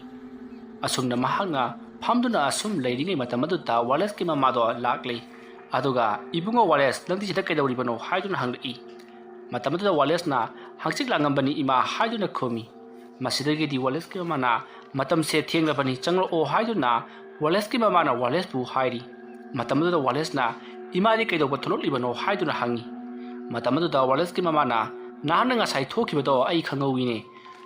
ꯑꯁꯨꯝꯅ ꯃꯍꯥꯛꯅ ꯐꯝꯗꯨꯅ ꯑꯁꯨꯝ ꯂꯩꯔꯤꯉꯩ ꯃꯇꯝ ꯑꯗꯨꯗ ꯋꯥꯔꯂꯦꯁꯀꯤ ꯃꯃꯥꯗꯣ ꯂꯥꯛꯂꯤ꯫ ꯑꯗꯨꯒ, "ꯏꯕꯨꯡꯉꯣ ꯋꯥꯔꯂꯦꯁ, ꯅꯪꯗꯤ ꯁꯤꯗ ꯀꯩꯗꯧꯔꯤꯕꯅꯣ?" ꯍꯥꯏꯗꯨꯅ ꯍꯪꯂꯛꯏ꯫ ꯃꯇꯝ ꯑꯗꯨꯗ ꯋꯥꯔꯂꯦꯁꯅ, "ꯍꯪꯆꯤꯠ ꯂꯥꯡꯉꯝꯕꯅꯤ ꯏꯃꯥ" ꯍꯥꯏꯗꯨꯅ ꯈꯨꯝꯃꯤ꯫ ꯃꯁꯤꯗꯒꯤꯗꯤ ꯋꯥꯔꯂꯦꯁꯀꯤ ꯃꯃꯥꯅ, "ꯃꯇꯝꯁꯦ ꯊꯦꯡꯂꯕꯅꯤ, ꯆꯪꯂꯛꯑꯣ" ꯍꯥꯏꯗꯨꯅ ꯋꯥꯔꯂꯦꯁꯀꯤ ꯃꯃꯥꯅ ꯋꯥꯔꯂꯦꯁꯄꯨ ꯍꯥꯏꯔꯤ꯫ ꯃꯇꯝ ꯑꯗꯨꯗ ꯋꯥꯔꯂꯦꯁꯅ, "ꯏꯃꯥꯗꯤ ꯀꯩꯗꯧꯕ ꯊꯣꯛꯂꯛꯂꯤꯕꯅꯣ?" ꯍꯥꯏꯗꯨꯅ ꯍꯪꯉꯤ꯫ ꯃꯇꯝ ꯑꯗꯨꯗ ꯋꯥꯔꯂꯦꯁꯀꯤ ꯃꯃꯥꯅ, "ꯅꯍꯥꯛꯅ ꯉꯁꯥꯏ ꯊꯣꯛꯈꯤꯕꯗꯣ ꯑꯩ ꯈꯪꯍꯧꯋꯤꯅꯦ꯫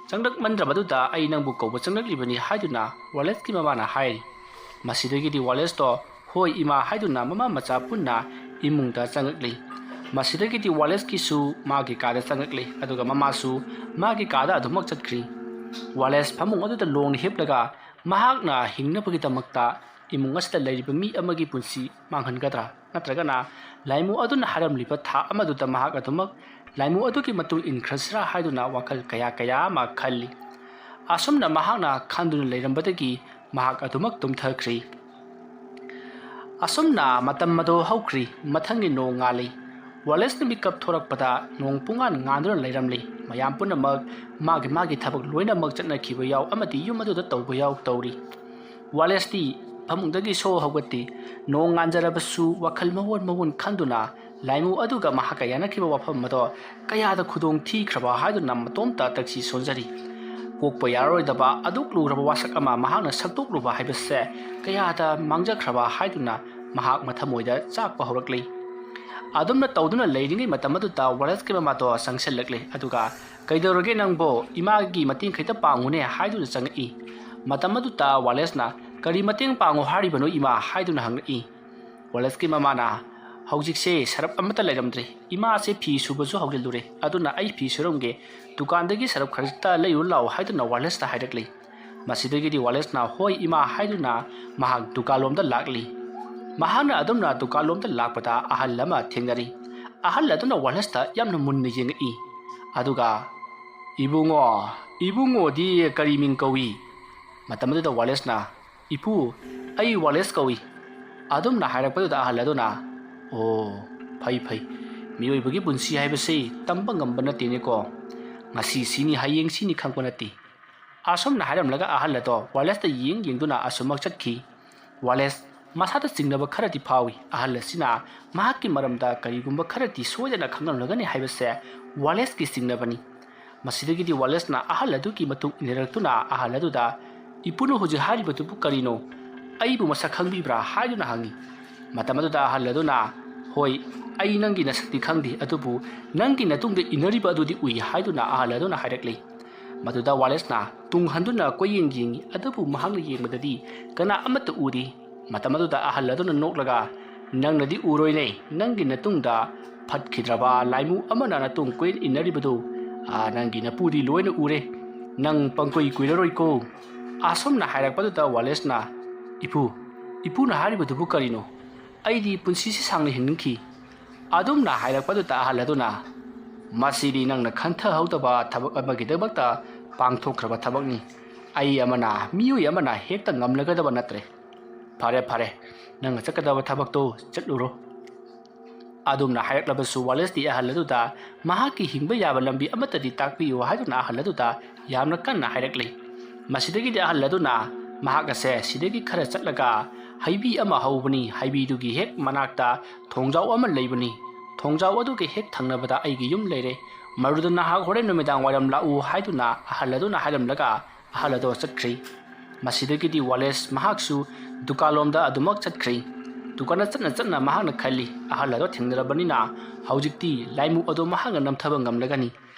ꯆꯪꯂꯛꯃꯟꯗ꯭ꯔꯕꯗꯨꯗ ꯑꯩ ꯅꯪꯕꯨ ꯀꯧꯕ ꯆꯪꯂꯛꯂꯤꯕꯅꯤ" ꯍꯥꯏꯗꯨꯅ ꯋꯥꯂꯦꯁꯀꯤ ꯃꯃꯥꯅ ꯍꯥꯏꯔꯤ꯫ ꯃꯁꯤꯗꯒꯤꯗꯤ ꯋꯥꯂꯦꯁꯇꯣ "ꯍꯣꯏ ꯏꯃꯥ" ꯍꯥꯏꯗꯨꯅ ꯃꯃꯥ ꯃꯆꯥ ꯄꯨꯟꯅ ꯏꯃꯨꯡꯗ ꯆꯪꯂꯛꯂꯤ꯫ ꯃꯁꯤꯗꯒꯤꯗꯤ ꯋꯥꯂꯦꯁꯀꯤꯁꯨ ꯃꯥꯒꯤ ꯀꯥꯗ ꯆꯪꯂꯛꯂꯤ, ꯑꯗꯨꯒ ꯃꯃꯥꯁꯨ ꯃꯥꯒꯤ ꯀꯥꯗ ꯑꯗꯨꯃꯛ ꯆꯠꯈ꯭ꯔꯤ꯫ ꯋꯥꯂꯦꯁ ꯐꯃꯨꯡ ꯑꯗꯨꯗ ꯂꯣꯡꯅ ꯍꯤꯞꯂꯒ ꯃꯍꯥꯛꯅ ꯍꯤꯡꯅꯕꯒꯤꯗꯃꯛꯇ ꯏꯃꯨꯡ ꯑꯁꯤꯗ ꯂꯩꯔꯤꯕ ꯃꯤ ꯑꯃꯒꯤ ꯄꯨꯟꯁꯤ ꯃꯥꯡꯍꯟꯒꯗ꯭ꯔꯥ, ꯅꯠꯇ꯭ꯔꯒꯅ ꯂꯥꯏꯃꯨ ꯑꯗꯨꯅ ꯍꯥꯏꯔꯝꯂꯤꯕ ꯊꯥꯛ ꯑꯃꯗꯨꯗ ꯃꯍꯥꯛ ꯑꯗꯨꯃꯛ ꯂꯥꯏꯃꯨ ꯑꯗꯨꯒꯤ ꯃꯇꯨꯡ ꯏꯟꯈ꯭ꯔꯁꯤꯔꯥ ꯍꯥꯏꯗꯨꯅ ꯋꯥꯈꯜ ꯀꯌꯥ ꯀꯌꯥ ꯑꯃ ꯈꯜꯂꯤ꯫ ꯑꯁꯨꯝꯅ ꯃꯍꯥꯛꯅ ꯈꯟꯗꯨꯅ ꯂꯩꯔꯝꯕꯗꯒꯤ ꯃꯍꯥꯛ ꯑꯗꯨꯃꯛ ꯇꯨꯝꯊꯈ꯭ꯔꯤ꯫ ꯑꯁꯨꯝꯅ ꯃꯇꯝ ꯑꯗꯨ ꯍꯧꯈ꯭ꯔꯤ꯫ ꯃꯊꯪꯒꯤ ꯅꯣꯡ ꯉꯥꯜꯂꯤ꯫ ꯋꯥꯂꯦꯁꯅ ꯃꯤꯀꯞ ꯊꯣꯔꯛꯄꯗ ꯅꯣꯡ ꯄꯨꯡꯉꯥꯟ ꯉꯥꯟꯗꯨꯅ ꯂꯩꯔꯝꯂꯤ꯫ ꯃꯌꯥꯝ ꯄꯨꯝꯅꯃꯛ ꯃꯥꯒꯤ ꯃꯥꯒꯤ ꯊꯕꯛ ꯂꯣꯏꯅꯃꯛ ꯆꯠꯅꯈꯤꯕ ꯌꯥꯎ ꯑꯃꯗꯤ ꯌꯨꯝ ꯑꯗꯨꯗ ꯇꯧꯕ ꯌꯥꯎ ꯇꯧꯔꯤ꯫ ꯋꯥꯂꯦꯁꯇꯤ ꯐꯃꯨꯡꯗꯒꯤ ꯁꯣ ꯍꯧꯒꯠꯇꯦ꯫ ꯅꯣꯡ ꯉꯥꯟꯖꯔꯕꯁꯨ ꯋꯥꯈꯜ ꯃꯑꯣꯟ ꯃꯑꯣꯟ ꯈꯟꯗꯨꯅ ꯂꯥꯏꯃꯨ ꯑꯗꯨꯒ ꯃꯍꯥꯛꯀ ꯌꯥꯅꯈꯤꯕ ꯋꯥꯐꯝ ꯑꯗꯣ ꯀꯌꯥꯗ ꯈꯨꯗꯣꯡ ꯊꯤꯈ꯭ꯔꯕ ꯍꯥꯏꯗꯨꯅ ꯃꯇꯣꯝꯇ ꯇꯛꯁꯤ ꯁꯣꯟꯖꯔꯤ꯫ ꯀꯣꯛꯄ ꯌꯥꯔꯔꯣꯏꯗꯕ ꯑꯗꯨꯛ ꯂꯨꯔꯕ ꯋꯥꯁꯛ ꯑꯃ ꯃꯍꯥꯛꯅ ꯁꯛꯇꯣꯛꯂꯨꯕ ꯍꯥꯏꯕꯁꯦ ꯀꯌꯥꯗ ꯃꯥꯡꯖꯈ꯭ꯔꯕ ꯍꯥꯏꯗꯨꯅ ꯃꯍꯥꯛ ꯃꯊꯃꯣꯏꯗ ꯆꯥꯛꯄ ꯍꯧꯔꯛꯂꯤ꯫ ꯑꯗꯨꯝꯅ ꯇꯧꯗꯨꯅ ꯂꯩꯔꯤꯉꯩ ꯃꯇꯝ ꯑꯗꯨꯗ ꯋꯥꯂꯦꯁꯀꯤ ꯃꯃꯥꯗꯣ ꯆꯪꯁꯤꯜꯂꯛꯂꯦ, ꯑꯗꯨꯒ "ꯀꯩꯗꯧꯔꯒꯦ ꯅꯪꯕꯣ? ꯏꯃꯥꯒꯤ ꯃꯇꯦꯡ ꯈꯤꯇ ꯄꯥꯡꯉꯨꯅꯦ" ꯍꯥꯏꯗꯨꯅ ꯆꯪꯉꯛꯏ꯫ ꯃꯇꯝ ꯑꯗꯨꯗ ꯋꯥꯂꯦꯁꯅ "ꯀꯔꯤ ꯃꯇꯦꯡ ꯄꯥꯡꯉꯨ ꯍꯥꯏꯔꯤꯕꯅꯣ ꯏꯃꯥ?" ꯍꯥꯏꯗꯨꯅ ꯍꯪꯉꯛꯏ꯫ ꯋꯥꯂꯦꯁꯀꯤ ꯃꯃꯥꯅ, "ꯍꯧꯖꯤꯛꯁꯦ ꯁꯔꯞ ꯑꯃꯠꯇ ꯂꯩꯔꯝꯗ꯭ꯔꯦ꯫ ꯏꯃꯥꯁꯦ ꯐꯤ ꯁꯨꯕꯁꯨ ꯍꯧꯖꯤꯜꯂꯨꯔꯦ꯫ ꯑꯗꯨꯅ ꯑꯩ ꯐꯤ ꯁꯨꯔꯝꯒꯦ꯫ ꯗꯨꯀꯥꯟꯗꯒꯤ ꯁꯔꯞ ꯈꯔꯇ ꯂꯩꯔꯨ ꯂꯥꯛꯑꯣ" ꯍꯥꯏꯗꯨꯅ ꯋꯥꯂꯦꯁꯇ ꯍꯥꯏꯔꯛꯂꯤ꯫ ꯃꯁꯤꯗꯒꯤꯗꯤ ꯋꯥꯂꯦꯁꯅ "ꯍꯣꯏ ꯏꯃꯥ" ꯍꯥꯏꯗꯨꯅ ꯃꯍꯥꯛ ꯗꯨꯀꯥꯟꯂꯣꯝꯗ ꯂꯥꯛꯂꯤ꯫ ꯃꯍꯥꯛꯅ ꯑꯗꯨꯝꯅ ꯗꯨꯀꯥꯟꯂꯣꯝꯗ ꯂꯥꯛꯄꯗ ꯑꯍꯜ ꯑꯃ ꯊꯦꯡꯅꯔꯤ꯫ ꯑꯍꯜ ꯑꯗꯨꯅ ꯋꯥꯂꯦꯁꯇ ꯌꯥꯝꯅ ꯃꯨꯟꯅ ꯌꯦꯡꯉꯛꯏ꯫ ꯑꯗꯨꯒ, "ꯏꯕꯨꯡꯉꯣ, ꯏꯕꯨꯡꯉꯣꯗꯤ ꯀꯔꯤ ꯃꯤꯡ ꯀꯧꯏ?" ꯃꯇꯝ ꯑꯗꯨꯗ ꯋꯥꯂꯦꯁꯅ, "ꯏꯄꯨ, ꯑꯩ ꯋꯥꯂꯦꯁ ꯀꯧꯏ" ꯑꯗꯨꯝꯅ ꯍꯥꯏꯔꯛꯄꯗꯨꯗ ꯑꯍꯜ ꯑꯗꯨꯅ, "ꯑꯣ, ꯐꯩ ꯐꯩ, ꯃꯤꯑꯣꯏꯕꯒꯤ ꯄꯨꯟꯁꯤ ꯍꯥꯏꯕꯁꯤ ꯇꯝꯕ ꯉꯝꯕ ꯅꯠꯇꯦꯅꯦꯀꯣ꯫ ꯉꯁꯤ ꯁꯤꯅꯤ, ꯍꯌꯦꯡ ꯁꯤꯅꯤ ꯈꯪꯕ ꯅꯠꯇꯦ"꯫ ꯑꯁꯨꯝꯅ ꯍꯥꯏꯔꯝꯂꯒ ꯑꯍꯜ ꯑꯗꯣ ꯋꯥꯂꯦꯁꯇ ꯌꯦꯡ ꯌꯦꯡꯗꯨꯅ ꯑꯁꯨꯃꯛ ꯆꯠꯈꯤ꯫ ꯋꯥꯂꯦꯁ ꯃꯁꯥꯗ ꯆꯤꯡꯅꯕ ꯈꯔꯗꯤ ꯐꯥꯎꯏ꯫ ꯑꯍꯜ ꯑꯁꯤꯅ ꯃꯍꯥꯛꯀꯤ ꯃꯔꯝꯗ ꯀꯔꯤꯒꯨꯝꯕ ꯈꯔꯗꯤ ꯁꯣꯏꯗꯅ ꯈꯪꯂꯝꯂꯒꯅꯤ ꯍꯥꯏꯕꯁꯦ ꯋꯥꯂꯦꯁꯀꯤ ꯆꯤꯡꯅꯕꯅꯤ꯫ ꯃꯁꯤꯗꯒꯤꯗꯤ ꯋꯥꯂꯦꯁꯅ ꯑꯍꯜ ꯑꯗꯨꯒꯤ ꯃꯇꯨꯡ ꯏꯟꯅꯔꯛꯇꯨꯅ ꯑꯍꯜ ꯑꯗꯨꯗ, "ꯏꯄꯨꯅ ꯍꯧꯖꯤꯛ ꯍꯥꯏꯔꯤꯕꯗꯨꯕꯨ ꯀꯔꯤꯅꯣ? ꯑꯩꯕꯨ ꯃꯁꯛ ꯈꯪꯕꯤꯕ꯭ꯔꯥ?" ꯍꯥꯏꯗꯨꯅ ꯍꯪꯉꯤ꯫ ꯃꯇꯝ ꯑꯗꯨꯗ ꯑꯍꯜ ꯑꯗꯨꯅ, "ꯍꯣꯏ, ꯑꯩ ꯅꯪꯒꯤ ꯅꯁꯛꯇꯤ ꯈꯪꯗꯦ, ꯑꯗꯨꯕꯨ ꯅꯪꯒꯤ ꯅꯇꯨꯡꯗ ꯏꯟꯅꯔꯤꯕ ꯑꯗꯨꯗꯤ ꯎꯏ" ꯍꯥꯏꯗꯨꯅ ꯑꯍꯜ ꯑꯗꯨꯅ ꯍꯥꯏꯔꯛꯂꯤ꯫ ꯃꯗꯨꯗ ꯋꯥꯂꯦꯁꯅ ꯇꯨꯡ ꯍꯟꯗꯨꯅ ꯀꯣꯏꯌꯦꯡ ꯌꯦꯡꯉꯤ, ꯑꯗꯨꯕꯨ ꯃꯍꯥꯛꯅ ꯌꯦꯡꯕꯗꯗꯤ ꯀꯅꯥ ꯑꯃꯠꯇ ꯎꯗꯦ꯫ ꯃꯇꯝ ꯑꯗꯨꯗ ꯑꯍꯜ ꯑꯗꯨꯅ ꯅꯣꯛꯂꯒ, "ꯅꯪꯅꯗꯤ ꯎꯔꯣꯏꯅꯦ, ꯅꯪꯒꯤ ꯅꯇꯨꯡꯗ ꯐꯠꯈꯤꯗ꯭ꯔꯕ ꯂꯥꯏꯃꯨ ꯑꯃꯅ ꯅꯇꯨꯡ ꯀꯣꯏ ꯏꯟꯅꯔꯤꯕꯗꯨ, ꯑꯥ, ꯅꯪꯒꯤ ꯅꯄꯨꯗꯤ ꯂꯣꯏꯅ ꯎꯔꯦ꯫ ꯅꯪ ꯄꯪꯀꯨꯏ ꯀꯨꯏꯔꯔꯣꯏꯀꯣ"꯫ ꯑꯁꯨꯝꯅ ꯍꯥꯏꯔꯛꯄꯗꯨꯗ ꯋꯥꯂꯦꯁꯅ, "ꯏꯄꯨ, ꯏꯄꯨꯅ ꯍꯥꯏꯔꯤꯕꯗꯨꯕꯨ ꯀꯔꯤꯅꯣ? ꯑꯩꯗꯤ ꯄꯨꯟꯁꯤꯁꯤ ꯁꯥꯡꯅ ꯍꯤꯡꯅꯤꯡꯈꯤ"꯫ ꯑꯗꯨꯝꯅ ꯍꯥꯏꯔꯛꯄꯗꯨꯗ ꯑꯍꯜ ꯑꯗꯨꯅ, "ꯃꯁꯤꯗꯤ ꯅꯪꯅ ꯈꯟꯊꯍꯧꯗꯕ ꯊꯕꯛ ꯑꯃꯒꯤꯗꯃꯛꯇ ꯄꯥꯡꯊꯣꯛꯈ꯭ꯔꯕ ꯊꯕꯛꯅꯤ꯫ ꯑꯩ ꯑꯃꯅ, ꯃꯤꯑꯣꯏ ꯑꯃꯅ ꯍꯦꯛꯇ ꯉꯝꯂꯒꯗꯕ ꯅꯠꯇ꯭ꯔꯦ꯫ ꯐꯔꯦ, ꯐꯔꯦ, ꯅꯪꯅ ꯆꯠꯀꯗꯕ ꯊꯕꯛꯇꯣ ꯆꯠꯂꯨꯔꯣ"꯫ ꯑꯗꯨꯝꯅ ꯍꯥꯏꯔꯛꯂꯕꯁꯨ ꯋꯥꯂꯦꯁꯇꯤ ꯑꯍꯜ ꯑꯗꯨꯗ ꯃꯍꯥꯛꯀꯤ ꯍꯤꯡꯕ ꯌꯥꯕ ꯂꯝꯕꯤ ꯑꯃꯠꯇꯗꯤ ꯇꯥꯛꯄꯤꯌꯨ ꯍꯥꯏꯗꯨꯅ ꯑꯍꯜ ꯑꯗꯨꯗ ꯌꯥꯝꯅ ꯀꯟꯅ ꯍꯥꯏꯔꯛꯂꯤ꯫ ꯃꯁꯤꯗꯒꯤꯗꯤ ꯑꯍꯜ ꯑꯗꯨꯅ ꯃꯍꯥꯛ ꯑꯁꯦ ꯁꯤꯗꯒꯤ ꯈꯔ ꯆꯠꯂꯒ ꯍꯩꯕꯤ ꯑꯃ ꯍꯧꯕꯅꯤ, ꯍꯩꯕꯤꯗꯨꯒꯤ ꯍꯦꯛ ꯃꯅꯥꯛꯇ ꯊꯣꯡꯖꯥꯎ ꯑꯃ ꯂꯩꯕꯅꯤ, ꯊꯣꯡꯖꯥꯎ ꯑꯗꯨꯒꯤ ꯍꯦꯛ ꯊꯪꯅꯕꯗ ꯑꯩꯒꯤ ꯌꯨꯝ ꯂꯩꯔꯦ, ꯃꯗꯨꯗ ꯅꯍꯥꯛ ꯍꯣꯔꯦꯟ ꯅꯨꯃꯤꯗꯥꯡ ꯋꯥꯏꯔꯝ ꯂꯥꯛꯎ ꯍꯥꯏꯗꯨꯅ ꯑꯍꯜ ꯑꯗꯨꯅ ꯍꯥꯏꯔꯝꯂꯒ ꯑꯍꯜ ꯑꯗꯣ ꯆꯠꯈ꯭ꯔꯤ꯫ ꯃꯁꯤꯗꯒꯤꯗꯤ ꯋꯥꯂꯦꯁ ꯃꯍꯥꯛꯁꯨ ꯗꯨꯀꯥꯟꯂꯣꯝꯗ ꯑꯗꯨꯃꯛ ꯆꯠꯈ꯭ꯔꯤ꯫ ꯗꯨꯀꯥꯟꯗ ꯆꯠꯅ ꯆꯠꯅ ꯃꯍꯥꯛꯅ ꯈꯜꯂꯤ, ꯑꯍꯜ ꯑꯗꯣ ꯊꯦꯡꯅꯔꯕꯅꯤꯅ ꯍꯧꯖꯤꯛꯇꯤ ꯂꯥꯏꯃꯨ ꯑꯗꯣ ꯃꯍꯥꯛꯅ ꯅꯝꯊꯕ ꯉꯝꯂꯒꯅꯤ꯫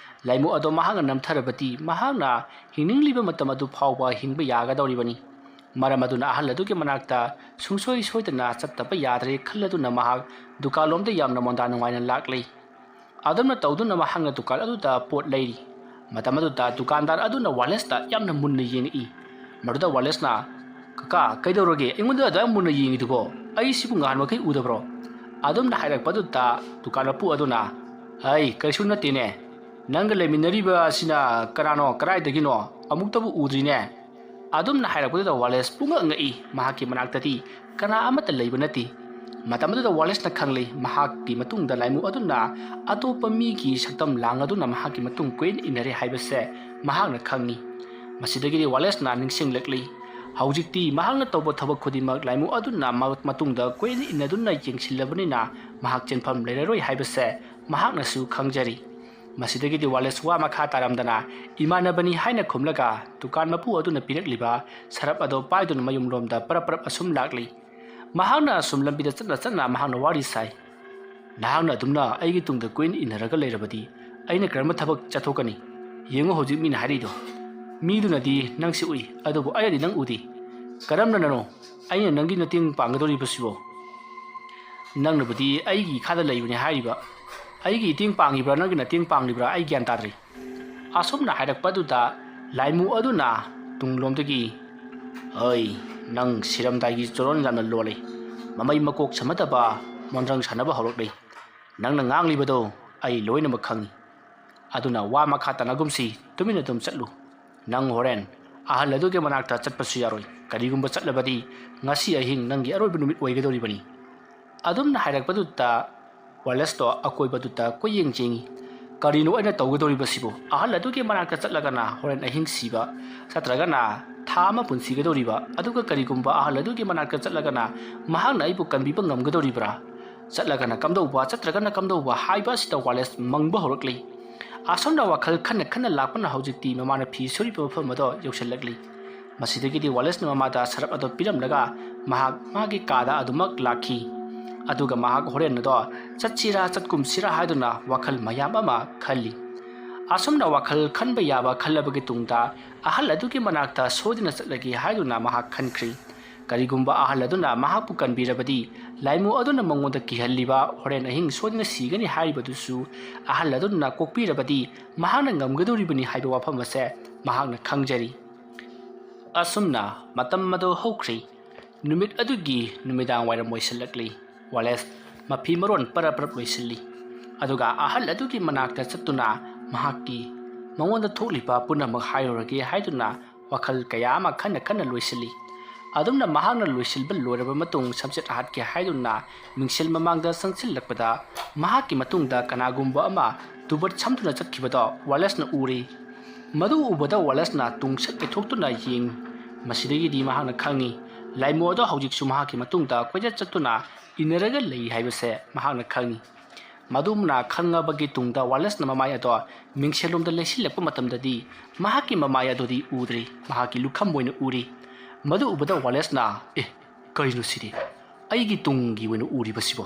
ꯂꯥꯏꯃꯨ ꯑꯗꯣ ꯃꯍꯥꯛꯅ ꯅꯝꯊꯔꯕꯗꯤ ꯃꯍꯥꯛꯅ ꯍꯤꯡꯅꯤꯡꯂꯤꯕ ꯃꯇꯝ ꯑꯗꯨ ꯐꯥꯎꯕ ꯍꯤꯡꯕ ꯌꯥꯒꯗꯧꯔꯤꯕꯅꯤ꯫ ꯃꯔꯝ ꯑꯗꯨꯅ ꯑꯍꯜ ꯑꯗꯨꯒꯤ ꯃꯅꯥꯛꯇ ꯁꯨꯡꯁꯣꯏ ꯁꯣꯏꯗꯅ ꯆꯠꯇꯕ ꯌꯥꯗ꯭ꯔꯦ ꯈꯜꯂꯗꯨꯅ ꯃꯍꯥꯛ ꯗꯨꯀꯥꯟꯂꯣꯝꯗ ꯌꯥꯝꯅ ꯃꯣꯟꯗꯥ ꯅꯨꯡꯉꯥꯏꯅ ꯂꯥꯛꯂꯤ꯫ ꯑꯗꯨꯝꯅ ꯇꯧꯗꯨꯅ ꯃꯍꯥꯛꯅ ꯗꯨꯀꯥꯟ ꯑꯗꯨꯗ ꯄꯣꯠ ꯂꯩꯔꯤ꯫ ꯃꯇꯝ ꯑꯗꯨꯗ ꯗꯨꯀꯥꯟꯗꯥꯔ ꯑꯗꯨꯅ ꯋꯥꯂꯦꯁꯇ ꯌꯥꯝꯅ ꯃꯨꯟꯅ ꯌꯦꯡꯉꯛꯏ꯫ ꯃꯗꯨꯗ ꯋꯥꯂꯦꯁꯅ, "ꯀꯀꯥ, ꯀꯩꯗꯧꯔꯒꯦ? ꯑꯩꯉꯣꯟꯗ ꯑꯗꯨꯌꯥꯝ ꯃꯨꯟꯅ ꯌꯦꯡꯉꯤꯗꯨꯕꯣ? ꯑꯩ ꯁꯤꯕꯨ ꯉꯍꯥꯟꯃꯈꯩ ꯎꯗꯕ꯭ꯔꯣ?" ꯑꯗꯨꯝꯅ ꯍꯥꯏꯔꯛꯄꯗꯨꯗ ꯗꯨꯀꯥꯟ ꯃꯄꯨ ꯑꯗꯨꯅ, "ꯍꯩ, ꯀꯔꯤꯁꯨ ꯅꯠꯇꯦꯅꯦ꯫ ꯅꯪꯒ ꯂꯩꯃꯤꯟꯅꯔꯤꯕ ꯑꯁꯤꯅ ꯀꯅꯥꯅꯣ? ꯀꯗꯥꯏꯗꯒꯤꯅꯣ? ꯑꯃꯨꯛꯇꯕꯨ ꯎꯗ꯭ꯔꯤꯅꯦ"꯫ ꯑꯗꯨꯝꯅ ꯍꯥꯏꯔꯛꯄꯗꯨꯗ ꯋꯥꯂꯦꯁ ꯄꯨꯡꯉꯛ ꯉꯛꯏ꯫ ꯃꯍꯥꯛꯀꯤ ꯃꯅꯥꯛꯇꯗꯤ ꯀꯅꯥ ꯑꯃꯠꯇ ꯂꯩꯕ ꯅꯠꯇꯦ꯫ ꯃꯇꯝ ꯑꯗꯨꯗ ꯋꯥꯂꯦꯁꯅ ꯈꯪꯂꯦ, ꯃꯍꯥꯛꯀꯤ ꯃꯇꯨꯡꯗ ꯂꯥꯏꯃꯨ ꯑꯗꯨꯅ ꯑꯇꯣꯞꯄ ꯃꯤꯒꯤ ꯁꯛꯇꯝ ꯂꯥꯡ ꯑꯗꯨꯅ ꯃꯍꯥꯛꯀꯤ ꯃꯇꯨꯡ ꯀꯣꯏꯏꯟ ꯏꯟꯅꯔꯦ ꯍꯥꯏꯕꯁꯦ ꯃꯍꯥꯛꯅ ꯈꯪꯏ꯫ ꯃꯁꯤꯗꯒꯤꯗꯤ ꯋꯥꯂꯦꯁꯅ ꯅꯤꯡꯁꯤꯡꯂꯛꯂꯤ, ꯍꯧꯖꯤꯛꯇꯤ ꯃꯍꯥꯛꯅ ꯇꯧꯕ ꯊꯕꯛ ꯈꯨꯗꯤꯡꯃꯛ ꯂꯥꯏꯃꯨ ꯑꯗꯨꯅ ꯃ-, ꯃꯇꯨꯡꯗ ꯀꯣꯏꯏꯟ ꯏꯟꯅꯗꯨꯅ ꯌꯦꯡꯁꯤꯜꯂꯕꯅꯤꯅ ꯃꯍꯥꯛ ꯆꯦꯟꯐꯝ ꯂꯩꯔꯔꯣꯏ ꯍꯥꯏꯕꯁꯦ ꯃꯍꯥꯛꯅꯁꯨ ꯈꯪꯖꯔꯤ꯫ ꯃꯁꯤꯗꯒꯤꯗꯤ ꯋꯥꯂꯦꯁ ꯋꯥ ꯃꯈꯥ ꯇꯥꯔꯝꯗꯅ ꯏꯃꯥꯟꯅꯕꯅꯤ ꯍꯥꯏꯅ ꯈꯨꯝꯂꯒ ꯗꯨꯀꯥꯟ ꯃꯄꯨ ꯑꯗꯨꯅ ꯄꯤꯔꯛꯂꯤꯕ ꯁꯔꯞ ꯑꯗꯨ ꯄꯥꯏꯗꯨꯅ ꯃꯌꯨꯝꯂꯣꯝꯗ ꯄꯔꯞ ꯄꯔꯞ ꯑꯁꯨꯝ ꯂꯥꯛꯂꯤ꯫ ꯃꯍꯥꯛꯅ ꯑꯁꯨꯝ ꯂꯝꯕꯤꯗ ꯆꯠꯅ ꯆꯠꯅ ꯃꯍꯥꯛꯅ ꯋꯥꯔꯤ ꯁꯥꯏ꯫ "ꯅꯍꯥꯛꯅ ꯑꯗꯨꯝꯅ ꯑꯩꯒꯤ ꯇꯨꯡꯗ ꯀꯣꯏꯏꯟ ꯏꯟꯅꯔꯒ ꯂꯩꯔꯕꯗꯤ ꯑꯩꯅ ꯀꯔꯝꯕ ꯊꯕꯛ ꯆꯠꯊꯣꯛꯀꯅꯤ? ꯌꯦꯡꯉꯨ, ꯍꯧꯖꯤꯛ ꯃꯤꯅ ꯍꯥꯏꯔꯛꯏꯗꯣ, ꯃꯤꯗꯨꯅꯗꯤ ꯅꯪꯁꯤ ꯎꯏ, ꯑꯗꯨꯕꯨ ꯑꯩꯅꯗꯤ ꯅꯪ ꯎꯗꯦ꯫ ꯀꯔꯝꯅꯅꯣ ꯑꯩꯅ ꯅꯪꯒꯤ ꯃꯇꯦꯡ ꯄꯥꯡꯒꯗꯧꯔꯤꯕꯁꯤꯕꯣ? ꯅꯪꯅꯕꯨꯗꯤ ꯑꯩꯒꯤ ꯏꯈꯥꯗ ꯂꯩꯕꯅꯤ ꯍꯥꯏꯔꯤꯕ, ꯑꯩꯒꯤ ꯃꯇꯦꯡ ꯄꯥꯡꯉꯤꯕ꯭ꯔꯥ, ꯅꯪꯒꯤ ꯃꯇꯦꯡ ꯄꯥꯡꯂꯤꯕ꯭ꯔꯥ, ꯑꯩ ꯒ꯭ꯌꯥꯟ ꯇꯥꯗ꯭ꯔꯦ꯫ ꯑꯁꯨꯝꯅ ꯍꯥꯏꯔꯛꯄꯗꯨꯗ ꯂꯥꯏꯃꯨ ꯑꯗꯨꯅ ꯇꯨꯡꯂꯣꯝꯗꯒꯤ, "ꯑꯩ, ꯅꯪ ꯁꯤꯔꯝꯗꯥꯏꯒꯤ ꯆꯣꯔꯣꯟ ꯌꯥꯝꯅ ꯂꯣꯜꯂꯤ꯫ ꯃꯃꯩ ꯃꯀꯣꯛ ꯁꯝꯅꯗꯕ ꯃꯣꯟꯗ꯭ꯔꯪ ꯁꯥꯟꯅꯕ ꯍꯧꯔꯛꯂꯤ꯫ ꯅꯪꯅ ꯉꯥꯡꯂꯤꯕꯗꯣ ꯑꯩ ꯂꯣꯏꯅꯃꯛ ꯈꯪꯏ꯫ ꯑꯗꯨꯅ ꯋꯥ ꯃꯈꯥ ꯇꯥꯅꯒꯨꯝꯁꯤ, ꯇꯨꯃꯤꯟꯅ ꯑꯗꯨꯝ ꯆꯠꯂꯨ꯫ ꯅꯪ ꯍꯣꯔꯦꯟ ꯑꯍꯜ ꯑꯗꯨꯒꯤ ꯃꯅꯥꯛꯇ ꯆꯠꯄꯁꯨ ꯌꯥꯔꯣꯏ꯫ ꯀꯔꯤꯒꯨꯝꯕ ꯆꯠꯂꯕꯗꯤ ꯉꯁꯤ ꯑꯍꯤꯡ ꯅꯪꯒꯤ ꯑꯔꯣꯏꯕ ꯅꯨꯃꯤꯠ ꯑꯣꯏꯒꯗꯧꯔꯤꯕꯅꯤ"꯫ ꯑꯗꯨꯝꯅ ꯍꯥꯏꯔꯛꯄꯗꯨꯗ ꯋꯥꯂꯦꯁꯇꯣ ꯑꯀꯣꯏꯕꯗꯨꯗ ꯀꯣꯏꯌꯦꯡ ꯌꯦꯡꯉꯤ꯫ "ꯀꯔꯤꯅꯣ ꯑꯩꯅ ꯇꯧꯒꯗꯧꯔꯤꯕꯁꯤꯕꯨ? ꯑꯍꯜ ꯑꯗꯨꯒꯤ ꯃꯅꯥꯛꯇ ꯆꯠꯂꯒꯅ ꯍꯣꯔꯦꯟ ꯑꯍꯤꯡ ꯁꯤꯕ, ꯆꯠꯇ꯭ꯔꯒꯅ ꯊꯥ ꯑꯃ ꯄꯨꯟꯁꯤꯒꯗꯧꯔꯤꯕ, ꯑꯗꯨꯒ ꯀꯔꯤꯒꯨꯝꯕ ꯑꯍꯜ ꯑꯗꯨꯒꯤ ꯃꯅꯥꯛꯇ ꯆꯠꯂꯒꯅ ꯃꯍꯥꯛꯅ ꯑꯩꯕꯨ ꯀꯟꯕꯤꯕ ꯉꯝꯒꯗꯧꯔꯤꯕ꯭ꯔꯥ? ꯆꯠꯂꯒꯅ ꯀꯝꯗꯧꯕ, ꯆꯠꯇ꯭ꯔꯒꯅ ꯀꯝꯗꯧꯕ?" ꯍꯥꯏꯕ ꯑꯁꯤꯗ ꯋꯥꯂꯦꯁ ꯃꯪꯕ ꯍꯧꯔꯛꯂꯤ꯫ ꯑꯁꯨꯝꯅ ꯋꯥꯈꯜ ꯈꯟꯅ ꯈꯟꯅ ꯂꯥꯛꯄꯅ ꯍꯧꯖꯤꯛꯇꯤ ꯃꯃꯥꯅ ꯐꯤ ꯁꯨꯔꯤꯕ ꯃꯐꯝ ꯑꯗꯣ ꯌꯧꯁꯤꯜꯂꯛꯂꯤ꯫ ꯃꯁꯤꯗꯒꯤꯗꯤ ꯋꯥꯂꯦꯁꯅ ꯃꯃꯥꯗ ꯁꯔꯞ ꯑꯗꯣ ꯄꯤꯔꯝꯂꯒ ꯃꯍꯥꯛ ꯃꯥꯒꯤ ꯀꯥꯗ ꯑꯗꯨꯃꯛ ꯂꯥꯛꯈꯤ꯫ ꯑꯗꯨꯒ ꯃꯍꯥꯛ ꯍꯣꯔꯦꯟ ꯑꯗꯣ ꯆꯠꯁꯤꯔꯥ ꯆꯠꯀꯨꯝꯁꯤꯔꯥ ꯍꯥꯏꯗꯨꯅ ꯋꯥꯈꯜ ꯃꯌꯥꯝ ꯑꯃ ꯈꯜꯂꯤ꯫ ꯑꯁꯨꯝꯅ ꯋꯥꯈꯜ ꯈꯟꯕ ꯌꯥꯕ ꯈꯜꯂꯕꯒꯤ ꯇꯨꯡꯗ ꯑꯍꯜ ꯑꯗꯨꯒꯤ ꯃꯅꯥꯛꯇ ꯁꯣꯏꯗꯅ ꯆꯠꯂꯒꯦ ꯍꯥꯏꯗꯨꯅ ꯃꯍꯥꯛ ꯈꯟꯈ꯭ꯔꯤ꯫ ꯀꯔꯤꯒꯨꯝꯕ ꯑꯍꯜ ꯑꯗꯨꯅ ꯃꯍꯥꯛꯄꯨ ꯀꯟꯕꯤꯔꯕꯗꯤ, ꯂꯥꯏꯃꯨ ꯑꯗꯨꯅ ꯃꯉꯣꯟꯗ ꯀꯤꯍꯜꯂꯤꯕ ꯍꯣꯔꯦꯟ ꯑꯍꯤꯡ ꯁꯣꯏꯗꯅ ꯁꯤꯒꯅꯤ ꯍꯥꯏꯔꯤꯕꯗꯨꯁꯨ ꯑꯍꯜ ꯑꯗꯨꯅ ꯀꯣꯛꯄꯤꯔꯕꯗꯤ ꯃꯍꯥꯛꯅ ꯉꯝꯒꯗꯧꯔꯤꯕꯅꯤ ꯍꯥꯏꯕ ꯋꯥꯐꯝ ꯑꯁꯦ ꯃꯍꯥꯛꯅ ꯈꯪꯖꯔꯤ꯫ ꯑꯁꯨꯝꯅ ꯃꯇꯝ ꯑꯗꯨ ꯍꯧꯈ꯭ꯔꯤ꯫ ꯅꯨꯃꯤꯠ ꯑꯗꯨꯒꯤ ꯅꯨꯃꯤꯗꯥꯡ ꯋꯥꯏꯔꯝ ꯑꯣꯏꯁꯤꯜꯂꯛꯂꯤ꯫ ꯋꯥꯂꯦꯁ ꯃꯐꯤ ꯃꯔꯣꯟ ꯄꯔꯞ ꯄꯔꯞ ꯂꯣꯏꯁꯤꯜꯂꯤ꯫ ꯑꯗꯨꯒ ꯑꯍꯜ ꯑꯗꯨꯒꯤ ꯃꯅꯥꯛꯇ ꯆꯠꯇꯨꯅ ꯃꯍꯥꯛꯀꯤ ꯃꯉꯣꯟꯗ ꯊꯣꯛꯂꯤꯕ ꯄꯨꯝꯅꯃꯛ ꯍꯥꯏꯔꯨꯔꯒꯦ ꯍꯥꯏꯗꯨꯅ ꯋꯥꯈꯜ ꯀꯌꯥ ꯑꯃ ꯈꯟꯅ ꯈꯟꯅ ꯂꯣꯏꯁꯤꯜꯂꯤ꯫ ꯑꯗꯨꯝꯅ ꯃꯍꯥꯛꯅ ꯂꯣꯏꯁꯤꯟꯕ ꯂꯣꯏꯔꯕ ꯃꯇꯨꯡ ꯁꯝꯆꯦꯠ ꯍꯥꯠꯀꯦ ꯍꯥꯏꯗꯨꯅ ꯃꯤꯡꯁꯦꯜ ꯃꯃꯥꯡꯗ ꯆꯪꯁꯤꯜꯂꯛꯄꯗ ꯃꯍꯥꯛꯀꯤ ꯃꯇꯨꯡꯗ ꯀꯅꯥꯒꯨꯝꯕ ꯑꯃ ꯇꯨꯕꯠ ꯁꯝꯗꯨꯅ ꯆꯠꯈꯤꯕꯗꯣ ꯋꯥꯂꯦꯁꯅ ꯎꯔꯤ꯫ ꯃꯗꯨ ꯎꯕꯗ ꯋꯥꯂꯦꯁꯅ ꯇꯨꯡꯁꯠ ꯀꯥꯏꯊꯣꯛꯇꯨꯅ ꯌꯦꯡ꯫ ꯃꯁꯤꯗꯒꯤꯗꯤ ꯃꯍꯥꯛꯅ ꯈꯪꯉꯤ, ꯂꯥꯏꯃꯨ ꯑꯗꯣ ꯍꯧꯖꯤꯛꯁꯨ ꯃꯍꯥꯛꯀꯤ ꯃꯇꯨꯡꯗ ꯀꯣꯏꯆꯠ ꯆꯠꯇꯨꯅ ꯏꯟꯅꯔꯒ ꯂꯩ ꯍꯥꯏꯕꯁꯦ ꯃꯍꯥꯛꯅ ꯈꯪꯉꯤ꯫ ꯃꯗꯨꯝꯅ ꯈꯪꯉꯕꯒꯤ ꯇꯨꯡꯗ ꯋꯥꯂꯦꯁꯅ ꯃꯃꯥꯏ ꯑꯗꯣ ꯃꯤꯡꯁꯦꯜꯂꯣꯝꯗ ꯂꯩꯁꯤꯜꯂꯛꯄ ꯃꯇꯝꯗꯗꯤ ꯃꯍꯥꯛꯀꯤ ꯃꯃꯥꯏ ꯑꯗꯨꯗꯤ ꯎꯗ꯭ꯔꯤ, ꯃꯍꯥꯛꯀꯤ ꯂꯨꯈꯝ ꯑꯣꯏꯅ ꯎꯔꯤ꯫ ꯃꯗꯨ ꯎꯕꯗ ꯋꯥꯂꯦꯁꯅ, "ꯑꯦ, ꯀꯔꯤꯅꯣ ꯁꯤꯗꯤ? ꯑꯩꯒꯤ ꯇꯨꯡꯒꯤ ꯑꯣꯏꯅ ꯎꯔꯤꯕꯁꯤꯕꯣ?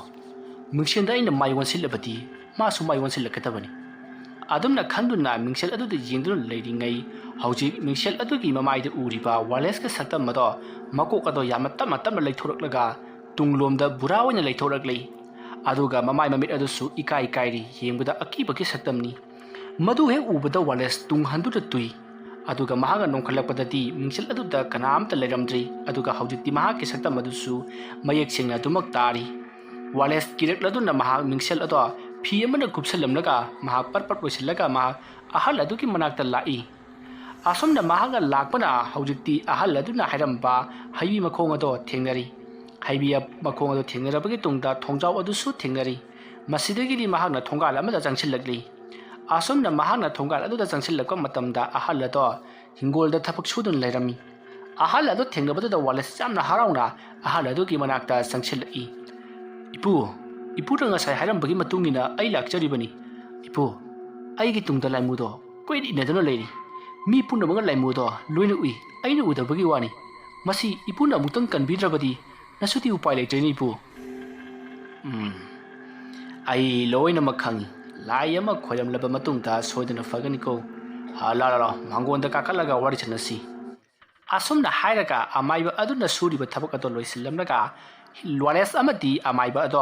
ꯃꯤꯡꯁꯦꯜꯗ ꯑꯩꯅ ꯃꯥꯏ ꯑꯣꯟꯁꯤꯜꯂꯕꯗꯤ ꯃꯥꯁꯨ ꯃꯥꯏ ꯑꯣꯟꯁꯤꯜꯂꯛꯀꯗꯕꯅꯤ"꯫ ꯑꯗꯨꯝꯅ ꯈꯟꯗꯨꯅ ꯃꯤꯡꯁꯦꯜ ꯑꯗꯨꯗ ꯌꯦꯡꯗꯨꯅ ꯂꯩꯔꯤꯉꯩ, ꯍꯧꯖꯤꯛ ꯃꯤꯡꯁꯦꯜ ꯑꯗꯨꯒꯤ ꯃꯃꯥꯏꯗ ꯎꯔꯤꯕ ꯋꯥꯂꯦꯁꯀꯤ ꯁꯛꯇꯝ ꯑꯗꯣ ꯃꯀꯣꯛ ꯑꯗꯣ ꯌꯥꯝꯅ ꯇꯞꯅ ꯇꯞꯅ ꯂꯩꯊꯣꯔꯛꯂꯒ ꯇꯨꯡꯂꯣꯝꯗ ꯕꯨꯔꯥ ꯑꯣꯏꯅ ꯂꯩꯊꯣꯔꯛꯂꯤ꯫ ꯑꯗꯨꯒ ꯃꯃꯥꯏ ꯃꯃꯤꯠ ꯑꯗꯨꯁꯨ ꯏꯀꯥꯏ ꯀꯥꯏꯔꯤ, ꯌꯦꯡꯕꯗ ꯑꯀꯤꯕꯒꯤ ꯁꯛꯇꯝꯅꯤ꯫ ꯃꯗꯨ ꯍꯦꯛ ꯎꯕꯗ ꯋꯥꯂꯦꯁ ꯇꯨꯡ ꯍꯟꯗꯨꯅ ꯇꯨꯏ꯫ ꯑꯗꯨꯒ ꯃꯍꯥꯛꯅ ꯅꯣꯡꯈꯠꯂꯛꯄꯗꯗꯤ ꯃꯤꯡꯁꯦꯜ ꯑꯗꯨꯗ ꯀꯅꯥꯝꯇ ꯂꯩꯔꯝꯗ꯭ꯔꯤ꯫ ꯑꯗꯨꯒ ꯍꯧꯖꯤꯛꯇꯤ ꯃꯍꯥꯛꯀꯤ ꯁꯛꯇꯝ ꯑꯗꯨꯁꯨ ꯃꯌꯦꯛ ꯁꯦꯡꯅ ꯑꯗꯨꯃꯛ ꯇꯥꯔꯤ꯫ ꯋꯥꯂꯦꯁ ꯀꯤꯔꯛꯂꯗꯨꯅ ꯃꯍꯥꯛ ꯃꯤꯡꯁꯦꯜ ꯑꯗꯣ ꯐꯤ ꯑꯃꯅ ꯀꯨꯞꯁꯜꯂꯝꯂꯒ ꯃꯍꯥꯛ ꯄꯠ ꯄꯠ ꯑꯣꯏꯁꯤꯜꯂꯒ ꯃꯍꯥꯛ ꯑꯍꯜ ꯑꯗꯨꯒꯤ ꯃꯅꯥꯛꯇ ꯂꯥꯛꯏ꯫ ꯑꯁꯨꯝꯅ ꯃꯍꯥꯛꯅ ꯂꯥꯛꯄꯅ ꯍꯧꯖꯤꯛꯇꯤ ꯑꯍꯜ ꯑꯗꯨꯅ ꯍꯥꯏꯔꯝꯕ ꯍꯩꯕꯤ ꯃꯈꯣꯡ ꯑꯗꯣ ꯊꯦꯡꯅꯔꯤ꯫ ꯍꯩꯕꯤ ꯃꯈꯣꯡ ꯑꯗꯣ ꯊꯦꯡꯅꯔꯕꯒꯤ ꯇꯨꯡꯗ ꯊꯣꯡꯖꯥꯎ ꯑꯗꯨꯁꯨ ꯊꯦꯡꯅꯔꯤ꯫ ꯃꯁꯤꯗꯒꯤꯗꯤ ꯃꯍꯥꯛꯅ ꯊꯣꯡꯒꯥꯜ ꯑꯃꯗ ꯆꯪꯁꯤꯜꯂꯛꯂꯤ꯫ ꯑꯁꯨꯝꯅ ꯃꯍꯥꯛꯅ ꯊꯣꯡꯒꯥꯜ ꯑꯗꯨꯗ ꯆꯪꯁꯤꯜꯂꯛꯄ ꯃꯇꯝꯗ ꯑꯍꯜ ꯑꯗꯣ ꯍꯤꯡꯒꯣꯜꯗ ꯊꯕꯛ ꯁꯨꯗꯨꯅ ꯂꯩꯔꯝꯃꯤ꯫ ꯑꯍꯜ ꯑꯗꯨ ꯊꯦꯡꯅꯕꯗꯨꯗ ꯋꯥꯂꯦꯁ ꯌꯥꯝꯅ ꯍꯔꯥꯎꯅ ꯑꯍꯜ ꯑꯗꯨꯒꯤ ꯃꯅꯥꯛꯇ ꯆꯪꯁꯤꯜꯂꯛꯏ꯫ "ꯏꯄꯨ, ꯏꯄꯨꯅ ꯉꯁꯥꯏ ꯍꯥꯏꯔꯝꯕꯒꯤ ꯃꯇꯨꯡ ꯏꯟꯅ ꯑꯩ ꯂꯥꯛꯆꯔꯤꯕꯅꯤ꯫ ꯏꯄꯨ, ꯑꯩꯒꯤ ꯇꯨꯡꯗ ꯂꯥꯏꯃꯨꯗꯣ ꯀꯣꯏꯏꯟ ꯏꯟꯅꯗꯨꯅ ꯂꯩꯔꯤ꯫ ꯃꯤ ꯄꯨꯝꯅꯃꯛꯅ ꯂꯥꯏꯃꯨꯗꯣ ꯂꯣꯏꯅ ꯎꯏ, ꯑꯩꯅ ꯎꯗꯕꯒꯤ ꯋꯥꯅꯤ꯫ ꯃꯁꯤ ꯏꯄꯨꯅ ꯑꯃꯨꯛꯇꯪ ꯀꯟꯕꯤꯗ꯭ꯔꯕꯗꯤ ꯅꯁꯨꯗꯤ ꯎꯄꯥꯏ ꯂꯩꯇ꯭ꯔꯦꯅꯦ, ꯏꯄꯨ꯫" "ꯎꯝ, ꯑꯩ ꯂꯣꯏꯅꯃꯛ ꯈꯪꯏ꯫ ꯂꯥꯏ ꯑꯃ ꯈꯣꯏꯔꯝꯂꯕ ꯃꯇꯨꯡꯗ ꯁꯣꯏꯗꯅ ꯐꯒꯅꯤꯀꯣ꯫ ꯑ, ꯂꯥ, ꯂꯥ, ꯂꯥ, ꯃꯥꯡꯒꯣꯟꯗ ꯀꯥꯈꯠꯂꯒ ꯋꯥꯔꯤ ꯁꯥꯟꯅꯁꯤ꯫" ꯑꯁꯨꯝꯅ ꯍꯥꯏꯔꯒ ꯑꯃꯥꯏꯕ ꯑꯗꯨꯅ ꯁꯨꯔꯤꯕ ꯊꯕꯛ ꯑꯗꯨ ꯂꯣꯏꯁꯤꯜꯂꯝꯂꯒ ꯋꯥꯂꯦꯁ ꯑꯃꯗꯤ ꯑꯃꯥꯏꯕ ꯑꯗꯣ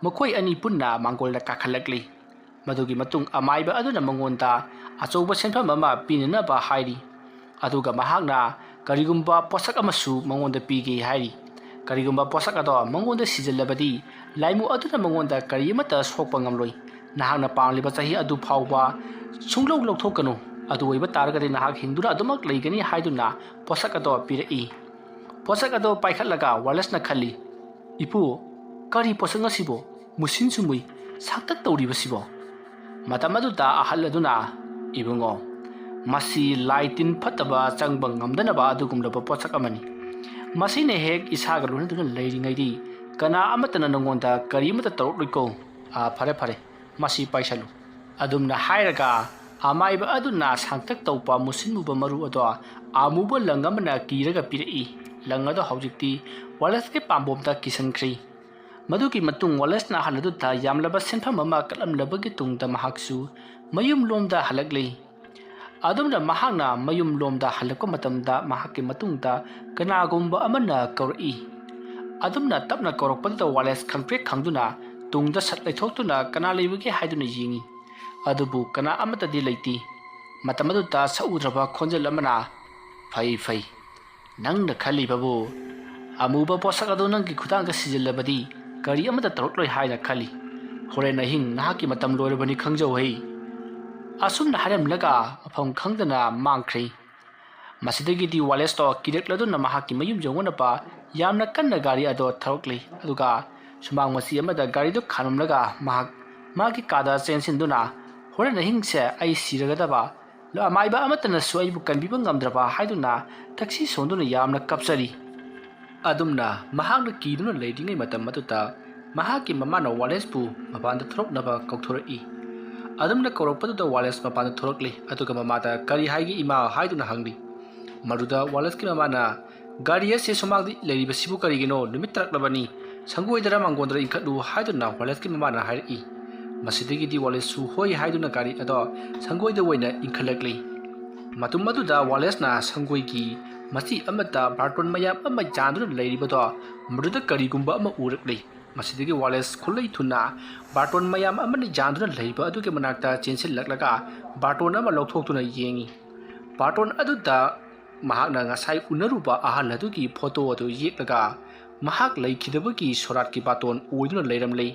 ꯃꯈꯣꯏ ꯑꯅꯤ ꯄꯨꯟꯅ ꯃꯥꯡꯒꯣꯜꯗ ꯀꯥꯈꯠꯂꯛꯂꯤ꯫ ꯃꯗꯨꯒꯤ ꯃꯇꯨꯡ ꯑꯃꯥꯏꯕ ꯑꯗꯨꯅ ꯃꯉꯣꯟꯗ ꯑꯆꯧꯕ ꯁꯦꯟꯐꯝ ꯑꯃ ꯄꯤꯅꯅꯕ ꯍꯥꯏꯔꯤ꯫ ꯑꯗꯨꯒ ꯃꯍꯥꯛꯅ ꯀꯔꯤꯒꯨꯝꯕ ꯄꯣꯠꯁꯛ ꯑꯃꯁꯨ ꯃꯉꯣꯟꯗ ꯄꯤꯒꯦ ꯍꯥꯏꯔꯤ꯫ ꯀꯔꯤꯒꯨꯝꯕ ꯄꯣꯠꯁꯛ ꯑꯗꯣ ꯃꯉꯣꯟꯗ ꯁꯤꯖꯤꯜꯂꯕꯗꯤ ꯂꯥꯏꯃꯨ ꯑꯗꯨꯅ ꯃꯉꯣꯟꯗ ꯀꯔꯤ ꯑꯃꯠꯇ ꯁꯣꯛꯄ ꯉꯝꯂꯣꯏ꯫ ꯅꯍꯥꯛꯅ ꯄꯥꯝꯂꯤꯕ ꯆꯍꯤ ꯑꯗꯨ ꯐꯥꯎꯕ ꯁꯨꯡꯂꯧ ꯂꯧꯊꯣꯛꯀꯅꯨ꯫ ꯑꯗꯨ ꯑꯣꯏꯕ ꯇꯥꯔꯒꯗꯤ ꯅꯍꯥꯛ ꯍꯤꯡꯗꯨꯅ ꯑꯗꯨꯃꯛ ꯂꯩꯒꯅꯤ ꯍꯥꯏꯗꯨꯅ ꯄꯣꯠꯁꯛ ꯑꯗꯣ ꯄꯤꯔꯛꯏ꯫ ꯄꯣꯠꯁꯛ ꯑꯗꯣ ꯄꯥꯏꯈꯠꯂꯒ ꯋꯥꯂꯦꯁꯅ ꯈꯜꯂꯤ, "ꯏꯄꯨ, ꯀꯔꯤ ꯄꯣꯠꯁꯛ ꯑꯁꯤꯕꯣ? ꯃꯨꯁꯤꯟꯁꯨ ꯃꯨꯏ, ꯁꯥꯛꯇꯛ ꯇꯧꯔꯤꯕꯁꯤꯕꯣ?" ꯃꯇꯝ ꯑꯗꯨꯗ ꯑꯍꯜ ꯑꯗꯨꯅ, "ꯏꯕꯨꯡꯉꯣ, ꯃꯁꯤ ꯂꯥꯏ ꯇꯤꯟ ꯐꯠꯇꯕ ꯆꯪꯕ ꯉꯝꯗꯅꯕ ꯑꯗꯨꯒꯨꯝꯂꯕ ꯄꯣꯠꯁꯛ ꯑꯃꯅꯤ꯫ ꯃꯁꯤꯅ ꯍꯦꯛ ꯏꯁꯥꯒ ꯂꯣꯏꯅꯗꯨꯅ ꯂꯩꯔꯤꯉꯩꯗꯤ ꯀꯅꯥ ꯑꯃꯠꯇꯅ ꯅꯉꯣꯟꯗ ꯀꯔꯤ ꯑꯃꯠꯇ ꯇꯧꯔꯛꯂꯣꯏꯀꯣ꯫ ꯑꯥ, ꯐꯔꯦ, ꯐꯔꯦ, ꯃꯁꯤ ꯄꯥꯏꯁꯜꯂꯨ꯫" ꯑꯗꯨꯝꯅ ꯍꯥꯏꯔꯒ ꯑꯃꯥꯏꯕ ꯑꯗꯨꯅ ꯁꯥꯡꯇꯛ ꯇꯧꯕ ꯃꯨꯁꯤꯟ ꯃꯨꯕ ꯃꯔꯨ ꯑꯗꯣ ꯑꯃꯨꯕ ꯂꯪ ꯑꯃꯅ ꯀꯤꯔꯒ ꯄꯤꯔꯛꯏ꯫ ꯂꯪ ꯑꯗꯣ ꯍꯧꯖꯤꯛꯇꯤ ꯋꯥꯂꯦꯁꯀꯤ ꯄꯥꯝꯕꯣꯝꯗ ꯀꯤꯁꯟꯈ꯭ꯔꯤ꯫ ꯃꯗꯨꯒꯤ ꯃꯇꯨꯡ ꯋꯥꯂꯦꯁꯅ ꯑꯍꯜ ꯑꯗꯨꯗ ꯌꯥꯝꯂꯕ ꯁꯦꯟꯐꯝ ꯑꯃ ꯀꯠꯂꯝꯂꯕꯒꯤ ꯇꯨꯡꯗ ꯃꯍꯥꯛꯁꯨ ꯃꯌꯨꯝ ꯂꯣꯝꯗ ꯍꯜꯂꯛꯂꯤ꯫ ꯑꯗꯨꯝꯅ ꯃꯍꯥꯛꯅ ꯃꯌꯨꯝ ꯂꯣꯝꯗ ꯍꯜꯂꯛꯄ ꯃꯇꯝꯗ ꯃꯍꯥꯛꯀꯤ ꯃꯇꯨꯡꯗ ꯀꯅꯥꯒꯨꯝꯕ ꯑꯃꯅ ꯀꯧꯔꯛꯏ꯫ ꯑꯗꯨꯝꯅ ꯇꯞꯅ ꯀꯧꯔꯛꯄꯗꯨꯗ ꯋꯥꯂꯦꯁ ꯈꯪꯄ꯭ꯔꯦꯛ ꯈꯪꯗꯨꯅ ꯇꯨꯡꯗ ꯁꯠ ꯂꯩꯊꯣꯛꯇꯨꯅ ꯀꯅꯥ ꯂꯩꯕꯒꯦ ꯍꯥꯏꯗꯨꯅ ꯌꯦꯡꯏ꯫ ꯑꯗꯨꯕꯨ ꯀꯅꯥ ꯑꯃꯠꯇꯗꯤ ꯂꯩꯇꯦ꯫ ꯃꯇꯝ ꯑꯗꯨꯗ ꯁꯛꯎꯗ꯭ꯔꯕ ꯈꯣꯟꯖꯦꯜ ꯑꯃꯅ, "ꯐꯩ, ꯐꯩ꯫ ꯅꯪꯅ ꯈꯜꯂꯤꯕꯕꯨ ꯑꯃꯨꯕ ꯄꯣꯠꯁꯛ ꯑꯗꯨ ꯅꯪꯒꯤ ꯈꯨꯗꯥꯡꯗ ꯁꯤꯖꯤꯜꯂꯕꯗꯤ ꯀꯔꯤ ꯑꯃꯠꯇ ꯇꯧꯔꯛꯂꯣꯏ ꯍꯥꯏꯅ ꯈꯜꯂꯤ꯫ ꯍꯣꯔꯦꯟ ꯑꯍꯤꯡ ꯅꯍꯥꯛꯀꯤ ꯃꯇꯝ ꯂꯣꯏꯔꯕꯅꯤ ꯈꯪꯖꯧ ꯍꯩ꯫" ꯑꯁꯨꯝꯅ ꯍꯥꯏꯔꯝꯂꯒ ꯃꯐꯝ ꯈꯪꯗꯅ ꯃꯥꯡꯈ꯭ꯔꯦ꯫ ꯃꯁꯤꯗꯒꯤꯗꯤ ꯋꯥꯂꯦꯁꯇꯣ ꯀꯤꯔꯛꯂꯗꯨꯅ ꯃꯍꯥꯛꯀꯤ ꯃꯌꯨꯝ ꯌꯧꯅꯅꯕ ꯌꯥꯝꯅ ꯀꯟꯅ ꯒꯥꯔꯤ ꯑꯗꯣ ꯊꯧꯔꯛꯂꯤ꯫ ꯑꯗꯨꯒ ꯁꯨꯃꯥꯡ ꯃꯆꯤ ꯑꯃꯗ ꯒꯥꯔꯤꯗꯨ ꯈꯥꯝꯂꯝꯂꯒ ꯃꯍꯥꯛ ꯃꯥꯒꯤ ꯀꯥꯗ ꯆꯦꯟꯁꯤꯟꯗꯨꯅ, "ꯍꯣꯔꯦꯟ ꯑꯍꯤꯡꯁꯦ ꯑꯩ ꯁꯤꯔꯒꯗꯕ, ꯑꯃꯥꯏꯕ ꯑꯃꯠꯇꯅꯁꯨ ꯑꯩꯕꯨ ꯀꯟꯕꯤꯕ ꯉꯝꯗ꯭ꯔꯕ" ꯍꯥꯏꯗꯨꯅ ꯊꯛꯁꯤ ꯁꯣꯟꯗꯨꯅ ꯌꯥꯝꯅ ꯀꯞꯆꯔꯤ꯫ ꯑꯗꯨꯝꯅ ꯃꯍꯥꯛꯅ ꯀꯤꯗꯨꯅ ꯂꯩꯔꯤꯉꯩ ꯃꯇꯝ ꯑꯗꯨꯗ ꯃꯍꯥꯛꯀꯤ ꯃꯃꯥꯅ ꯋꯥꯂꯦꯁꯄꯨ ꯃꯄꯥꯟꯗ ꯊꯣꯔꯛꯅꯕ ꯀꯧꯊꯣꯔꯛꯏ꯫ ꯑꯗꯨꯝꯅ ꯀꯧꯔꯛꯄꯗꯨꯗ ꯋꯥꯂꯦꯁ ꯃꯄꯥꯟꯗ ꯊꯣꯔꯛꯂꯤ, ꯑꯗꯨꯒ ꯃꯃꯥꯗ, "ꯀꯔꯤ ꯍꯥꯏꯒꯦ ꯏꯃꯥ?" ꯍꯥꯏꯗꯨꯅ ꯍꯪꯂꯤ꯫ ꯃꯗꯨꯗ ꯋꯥꯂꯦꯁꯀꯤ ꯃꯃꯥꯅ, "ꯒꯥꯔꯤ ꯑꯁꯤ ꯁꯨꯃꯥꯡꯗ ꯂꯩꯔꯤꯕꯁꯤꯕꯨ ꯀꯔꯤꯒꯤꯅꯣ? ꯅꯨꯃꯤꯠ ꯇꯥꯔꯛꯂꯕꯅꯤ꯫ ꯁꯪꯒꯣꯏꯗꯔ ꯃꯥꯡꯒꯣꯟꯗꯔ ꯏꯟꯈꯠꯂꯨ" ꯍꯥꯏꯗꯨꯅ ꯋꯥꯂꯦꯁꯀꯤ ꯃꯃꯥꯅ ꯍꯥꯏꯔꯛꯏ꯫ ꯃꯁꯤꯗꯒꯤꯗꯤ ꯋꯥꯂꯦꯁꯁꯨ ꯍꯣꯏ ꯍꯥꯏꯗꯨꯅ ꯒꯥꯔꯤ ꯑꯗꯣ ꯁꯪꯒꯣꯏꯗ ꯑꯣꯏꯅ ꯏꯟꯈꯠꯂꯛꯂꯤ꯫ ꯃꯇꯝ ꯑꯗꯨꯗ ꯋꯥꯂꯦꯁꯅ ꯁꯪꯒꯣꯏꯒꯤ ꯃꯆꯤ ꯑꯃꯗ ꯕꯥꯔꯇꯣꯟ ꯃꯌꯥꯝ ꯑꯃ ꯌꯥꯟꯗꯨꯅ ꯂꯩꯔꯤꯕꯗꯣ ꯃꯗꯨꯗ ꯀꯔꯤꯒꯨꯝꯕ ꯑꯃ ꯎꯔꯛꯂꯤ꯫ ꯃꯁꯤꯗꯒꯤ ꯋꯥꯂꯦꯁ ꯈꯨꯠꯂꯩ ꯊꯨꯅ ꯕꯥꯔꯇꯣꯟ ꯃꯌꯥꯝ ꯑꯃꯅ ꯌꯥꯟꯗꯨꯅ ꯂꯩꯕ ꯑꯗꯨꯒꯤ ꯃꯅꯥꯛꯇ ꯆꯦꯟꯁꯤꯜꯂꯛꯂꯒ ꯕꯥꯔꯇꯣꯟ ꯑꯃ ꯂꯧꯊꯣꯛꯇꯨꯅ ꯌꯦꯡꯏ꯫ ꯕꯥꯔꯇꯣꯟ ꯑꯗꯨꯗ ꯃꯍꯥꯛꯅ ꯉꯁꯥꯏ ꯎꯅꯔꯨꯕ ꯑꯍꯜ ꯑꯗꯨꯒꯤ ꯐꯣꯇꯣ ꯑꯗꯨ ꯌꯦꯛꯂꯒ ꯃꯍꯥꯛ ꯂꯩꯈꯤꯗꯕꯒꯤ ꯁꯣꯔꯥꯠꯀꯤ ꯕꯥꯔꯇꯣꯟ ꯑꯣꯏꯗꯨꯅ ꯂꯩꯔꯝꯂꯦ꯫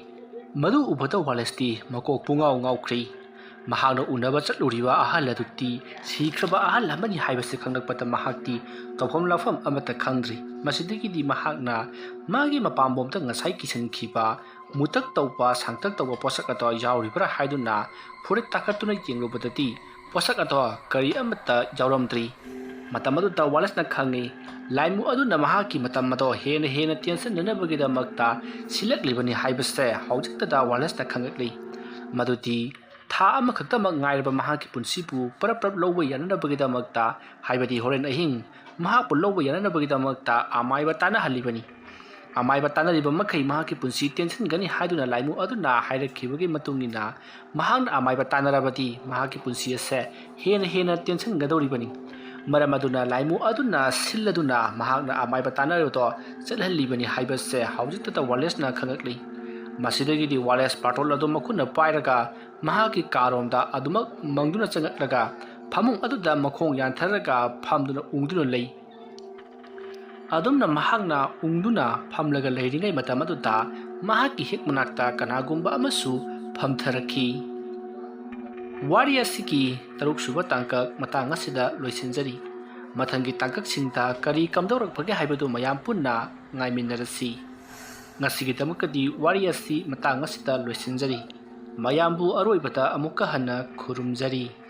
ꯃꯗꯨ ꯎꯕꯗ ꯋꯥꯂꯦꯁꯇꯤ ꯃꯀꯣꯛ ꯄꯨꯡꯉꯥꯎ ꯉꯥꯎꯈ꯭ꯔꯦ꯫ ꯃꯍꯥꯛꯅ ꯎꯅꯕ ꯆꯠꯂꯨꯔꯤꯕ ꯑꯍꯜ ꯑꯗꯨꯗꯤ ꯁꯤꯈ꯭ꯔꯕ ꯑꯍꯜ ꯑꯃꯅꯤ ꯍꯥꯏꯕꯁꯤ ꯈꯪꯂꯛꯄꯗ ꯃꯍꯥꯛꯇꯤ ꯇꯧꯐꯝ ꯂꯥꯛꯐꯝ ꯑꯃꯠꯇ ꯈꯪꯗ꯭ꯔꯤ꯫ ꯃꯁꯤꯗꯒꯤꯗꯤ ꯃꯍꯥꯛꯅ ꯃꯥꯒꯤ ꯃꯄꯥꯝꯕꯣꯝꯗ ꯉꯁꯥꯏ ꯀꯤꯁꯤꯟꯈꯤꯕ ꯃꯨꯇꯛ ꯇꯧꯕ, ꯁꯥꯡꯇꯛ ꯇꯧꯕ ꯄꯣꯠꯁꯛ ꯑꯗꯣ ꯌꯥꯎꯔꯤꯕ꯭ꯔꯥ ꯍꯥꯏꯗꯨꯅ ꯐꯨꯔꯤꯠ ꯇꯥꯈꯠꯇꯨꯅ ꯌꯦꯡꯂꯨꯕꯗꯗꯤ ꯄꯣꯠꯁꯛ ꯑꯗꯣ ꯀꯔꯤ ꯑꯃꯠꯇ ꯌꯥꯎꯔꯝꯗ꯭ꯔꯤ꯫ ꯃꯇꯝ ꯑꯗꯨꯗ ꯋꯥꯂꯦꯁꯅ ꯈꯪꯏ, ꯂꯥꯏꯃꯨ ꯑꯗꯨꯅ ꯃꯍꯥꯛꯀꯤ ꯃꯇꯝ ꯑꯗꯣ ꯍꯦꯟꯅ ꯍꯦꯟꯅ ꯇꯦꯟꯁꯤꯟꯅꯅꯕꯒꯤꯗꯃꯛꯇ ꯁꯤꯜꯂꯛꯂꯤꯕꯅꯤ ꯍꯥꯏꯕꯁꯦ ꯍꯧꯖꯤꯛꯇꯗ ꯋꯥꯂꯦꯁꯅ ꯈꯪꯂꯛꯂꯤ꯫ ꯃꯗꯨꯗꯤ ꯊꯥ ꯑꯃꯈꯛꯇꯃꯛ ꯉꯥꯏꯔꯕ ꯃꯍꯥꯛꯀꯤ ꯄꯨꯟꯁꯤꯕꯨ ꯄꯔꯞ ꯄꯔꯞ ꯂꯧꯕ ꯌꯥꯅꯅꯕꯒꯤꯗꯃꯛꯇ, ꯍꯥꯏꯕꯗꯤ ꯍꯣꯔꯦꯟ ꯑꯍꯤꯡ ꯃꯍꯥꯛꯄꯨ ꯂꯧꯕ ꯌꯥꯅꯅꯕꯒꯤꯗꯃꯛꯇ ꯑꯃꯥꯏꯕ ꯇꯥꯟꯅꯍꯜꯂꯤꯕꯅꯤ꯫ ꯑꯃꯥꯏꯕ ꯇꯥꯟꯅꯔꯤꯕ ꯃꯈꯩ ꯃꯍꯥꯛꯀꯤ ꯄꯨꯟꯁꯤ ꯇꯦꯟꯁꯤꯟꯒꯅꯤ ꯍꯥꯏꯗꯨꯅ ꯂꯥꯏꯃꯨ ꯑꯗꯨꯅ ꯍꯥꯏꯔꯛꯈꯤꯕꯒꯤ ꯃꯇꯨꯡ ꯏꯟꯅ, ꯃꯍꯥꯛꯅ ꯑꯃꯥꯏꯕ ꯇꯥꯟꯅꯔꯕꯗꯤ ꯃꯍꯥꯛꯀꯤ ꯄꯨꯟꯁꯤ ꯑꯁꯦ ꯍꯦꯟꯅ ꯍꯦꯟꯅ ꯇꯦꯟꯁꯤꯟꯒꯗꯧꯔꯤꯕꯅꯤ꯫ ꯃꯔꯝ ꯑꯗꯨꯅ ꯂꯥꯏꯃꯨ ꯑꯗꯨꯅ ꯁꯤꯜ ꯑꯗꯨꯅ ꯃꯍꯥꯛꯅ ꯑꯃꯥꯏꯕ ꯇꯥꯟꯅꯔꯤꯕꯗꯣ ꯆꯠꯍꯜꯂꯤꯕꯅꯤ ꯍꯥꯏꯕꯁꯦ ꯍꯧꯖꯤꯛꯇꯗ ꯋꯥꯂꯦꯁꯅ ꯈꯪꯂꯛꯂꯤ꯫ ꯃꯁꯤꯗꯒꯤꯗꯤ ꯋꯥꯂꯦꯁ ꯄꯥꯇꯣꯜ ꯑꯗꯨ ꯃꯈꯨꯠꯅ ꯄꯥꯏꯔꯒ ꯃꯍꯥꯛꯀꯤ ꯀꯥꯔꯣꯝꯗ ꯑꯗꯨꯃꯛ ꯃꯪꯗꯨꯅ ꯆꯪꯂꯛꯂꯒ ꯐꯃꯨꯡ ꯑꯗꯨꯗ ꯃꯈꯣꯡ ꯌꯥꯟꯊꯔꯒ ꯐꯝꯗꯨꯅ ꯎꯪꯗꯨꯅ ꯂꯩ꯫ ꯑꯗꯨꯝꯅ ꯃꯍꯥꯛꯅ ꯎꯪꯗꯨꯅ ꯐꯝꯂꯒ ꯂꯩꯔꯤꯉꯩ ꯃꯇꯝ ꯑꯗꯨꯗ ꯃꯍꯥꯛꯀꯤ ꯍꯦꯛ ꯃꯅꯥꯛꯇ ꯀꯅꯥꯒꯨꯝꯕ ꯑꯃꯁꯨ ꯐꯝꯊꯔꯛꯈꯤ꯫ ꯋꯥꯔꯤ ꯑꯁꯤꯒꯤ ꯇꯔꯨꯛꯁꯨꯕ ꯇꯥꯡꯀꯛ ꯃꯇꯥꯡ ꯑꯁꯤꯗ ꯂꯣꯏꯁꯤꯟꯖꯔꯤ꯫ ꯃꯊꯪꯒꯤ ꯇꯥꯡꯀꯛꯁꯤꯡꯗ ꯀꯔꯤ ꯀꯝꯗꯧꯔꯛꯄꯒꯦ ꯍꯥꯏꯕꯗꯨ ꯃꯌꯥꯝ ꯄꯨꯟꯅ ꯉꯥꯏꯃꯤꯟꯅꯔꯁꯤ꯫ ꯉꯁꯤꯒꯤꯗꯃꯛꯇꯗꯤ ꯋꯥꯔꯤ ꯑꯁꯤ ꯃꯇꯥꯡ ꯑꯁꯤꯗ ꯂꯣꯏꯁꯤꯟꯖꯔꯤ꯫ ꯃꯌꯥꯝꯕꯨ ꯑꯔꯣꯏꯕꯗ ꯑꯃꯨꯛꯀ ꯍꯟꯅ ꯈꯨꯔꯨꯝꯖꯔꯤ꯫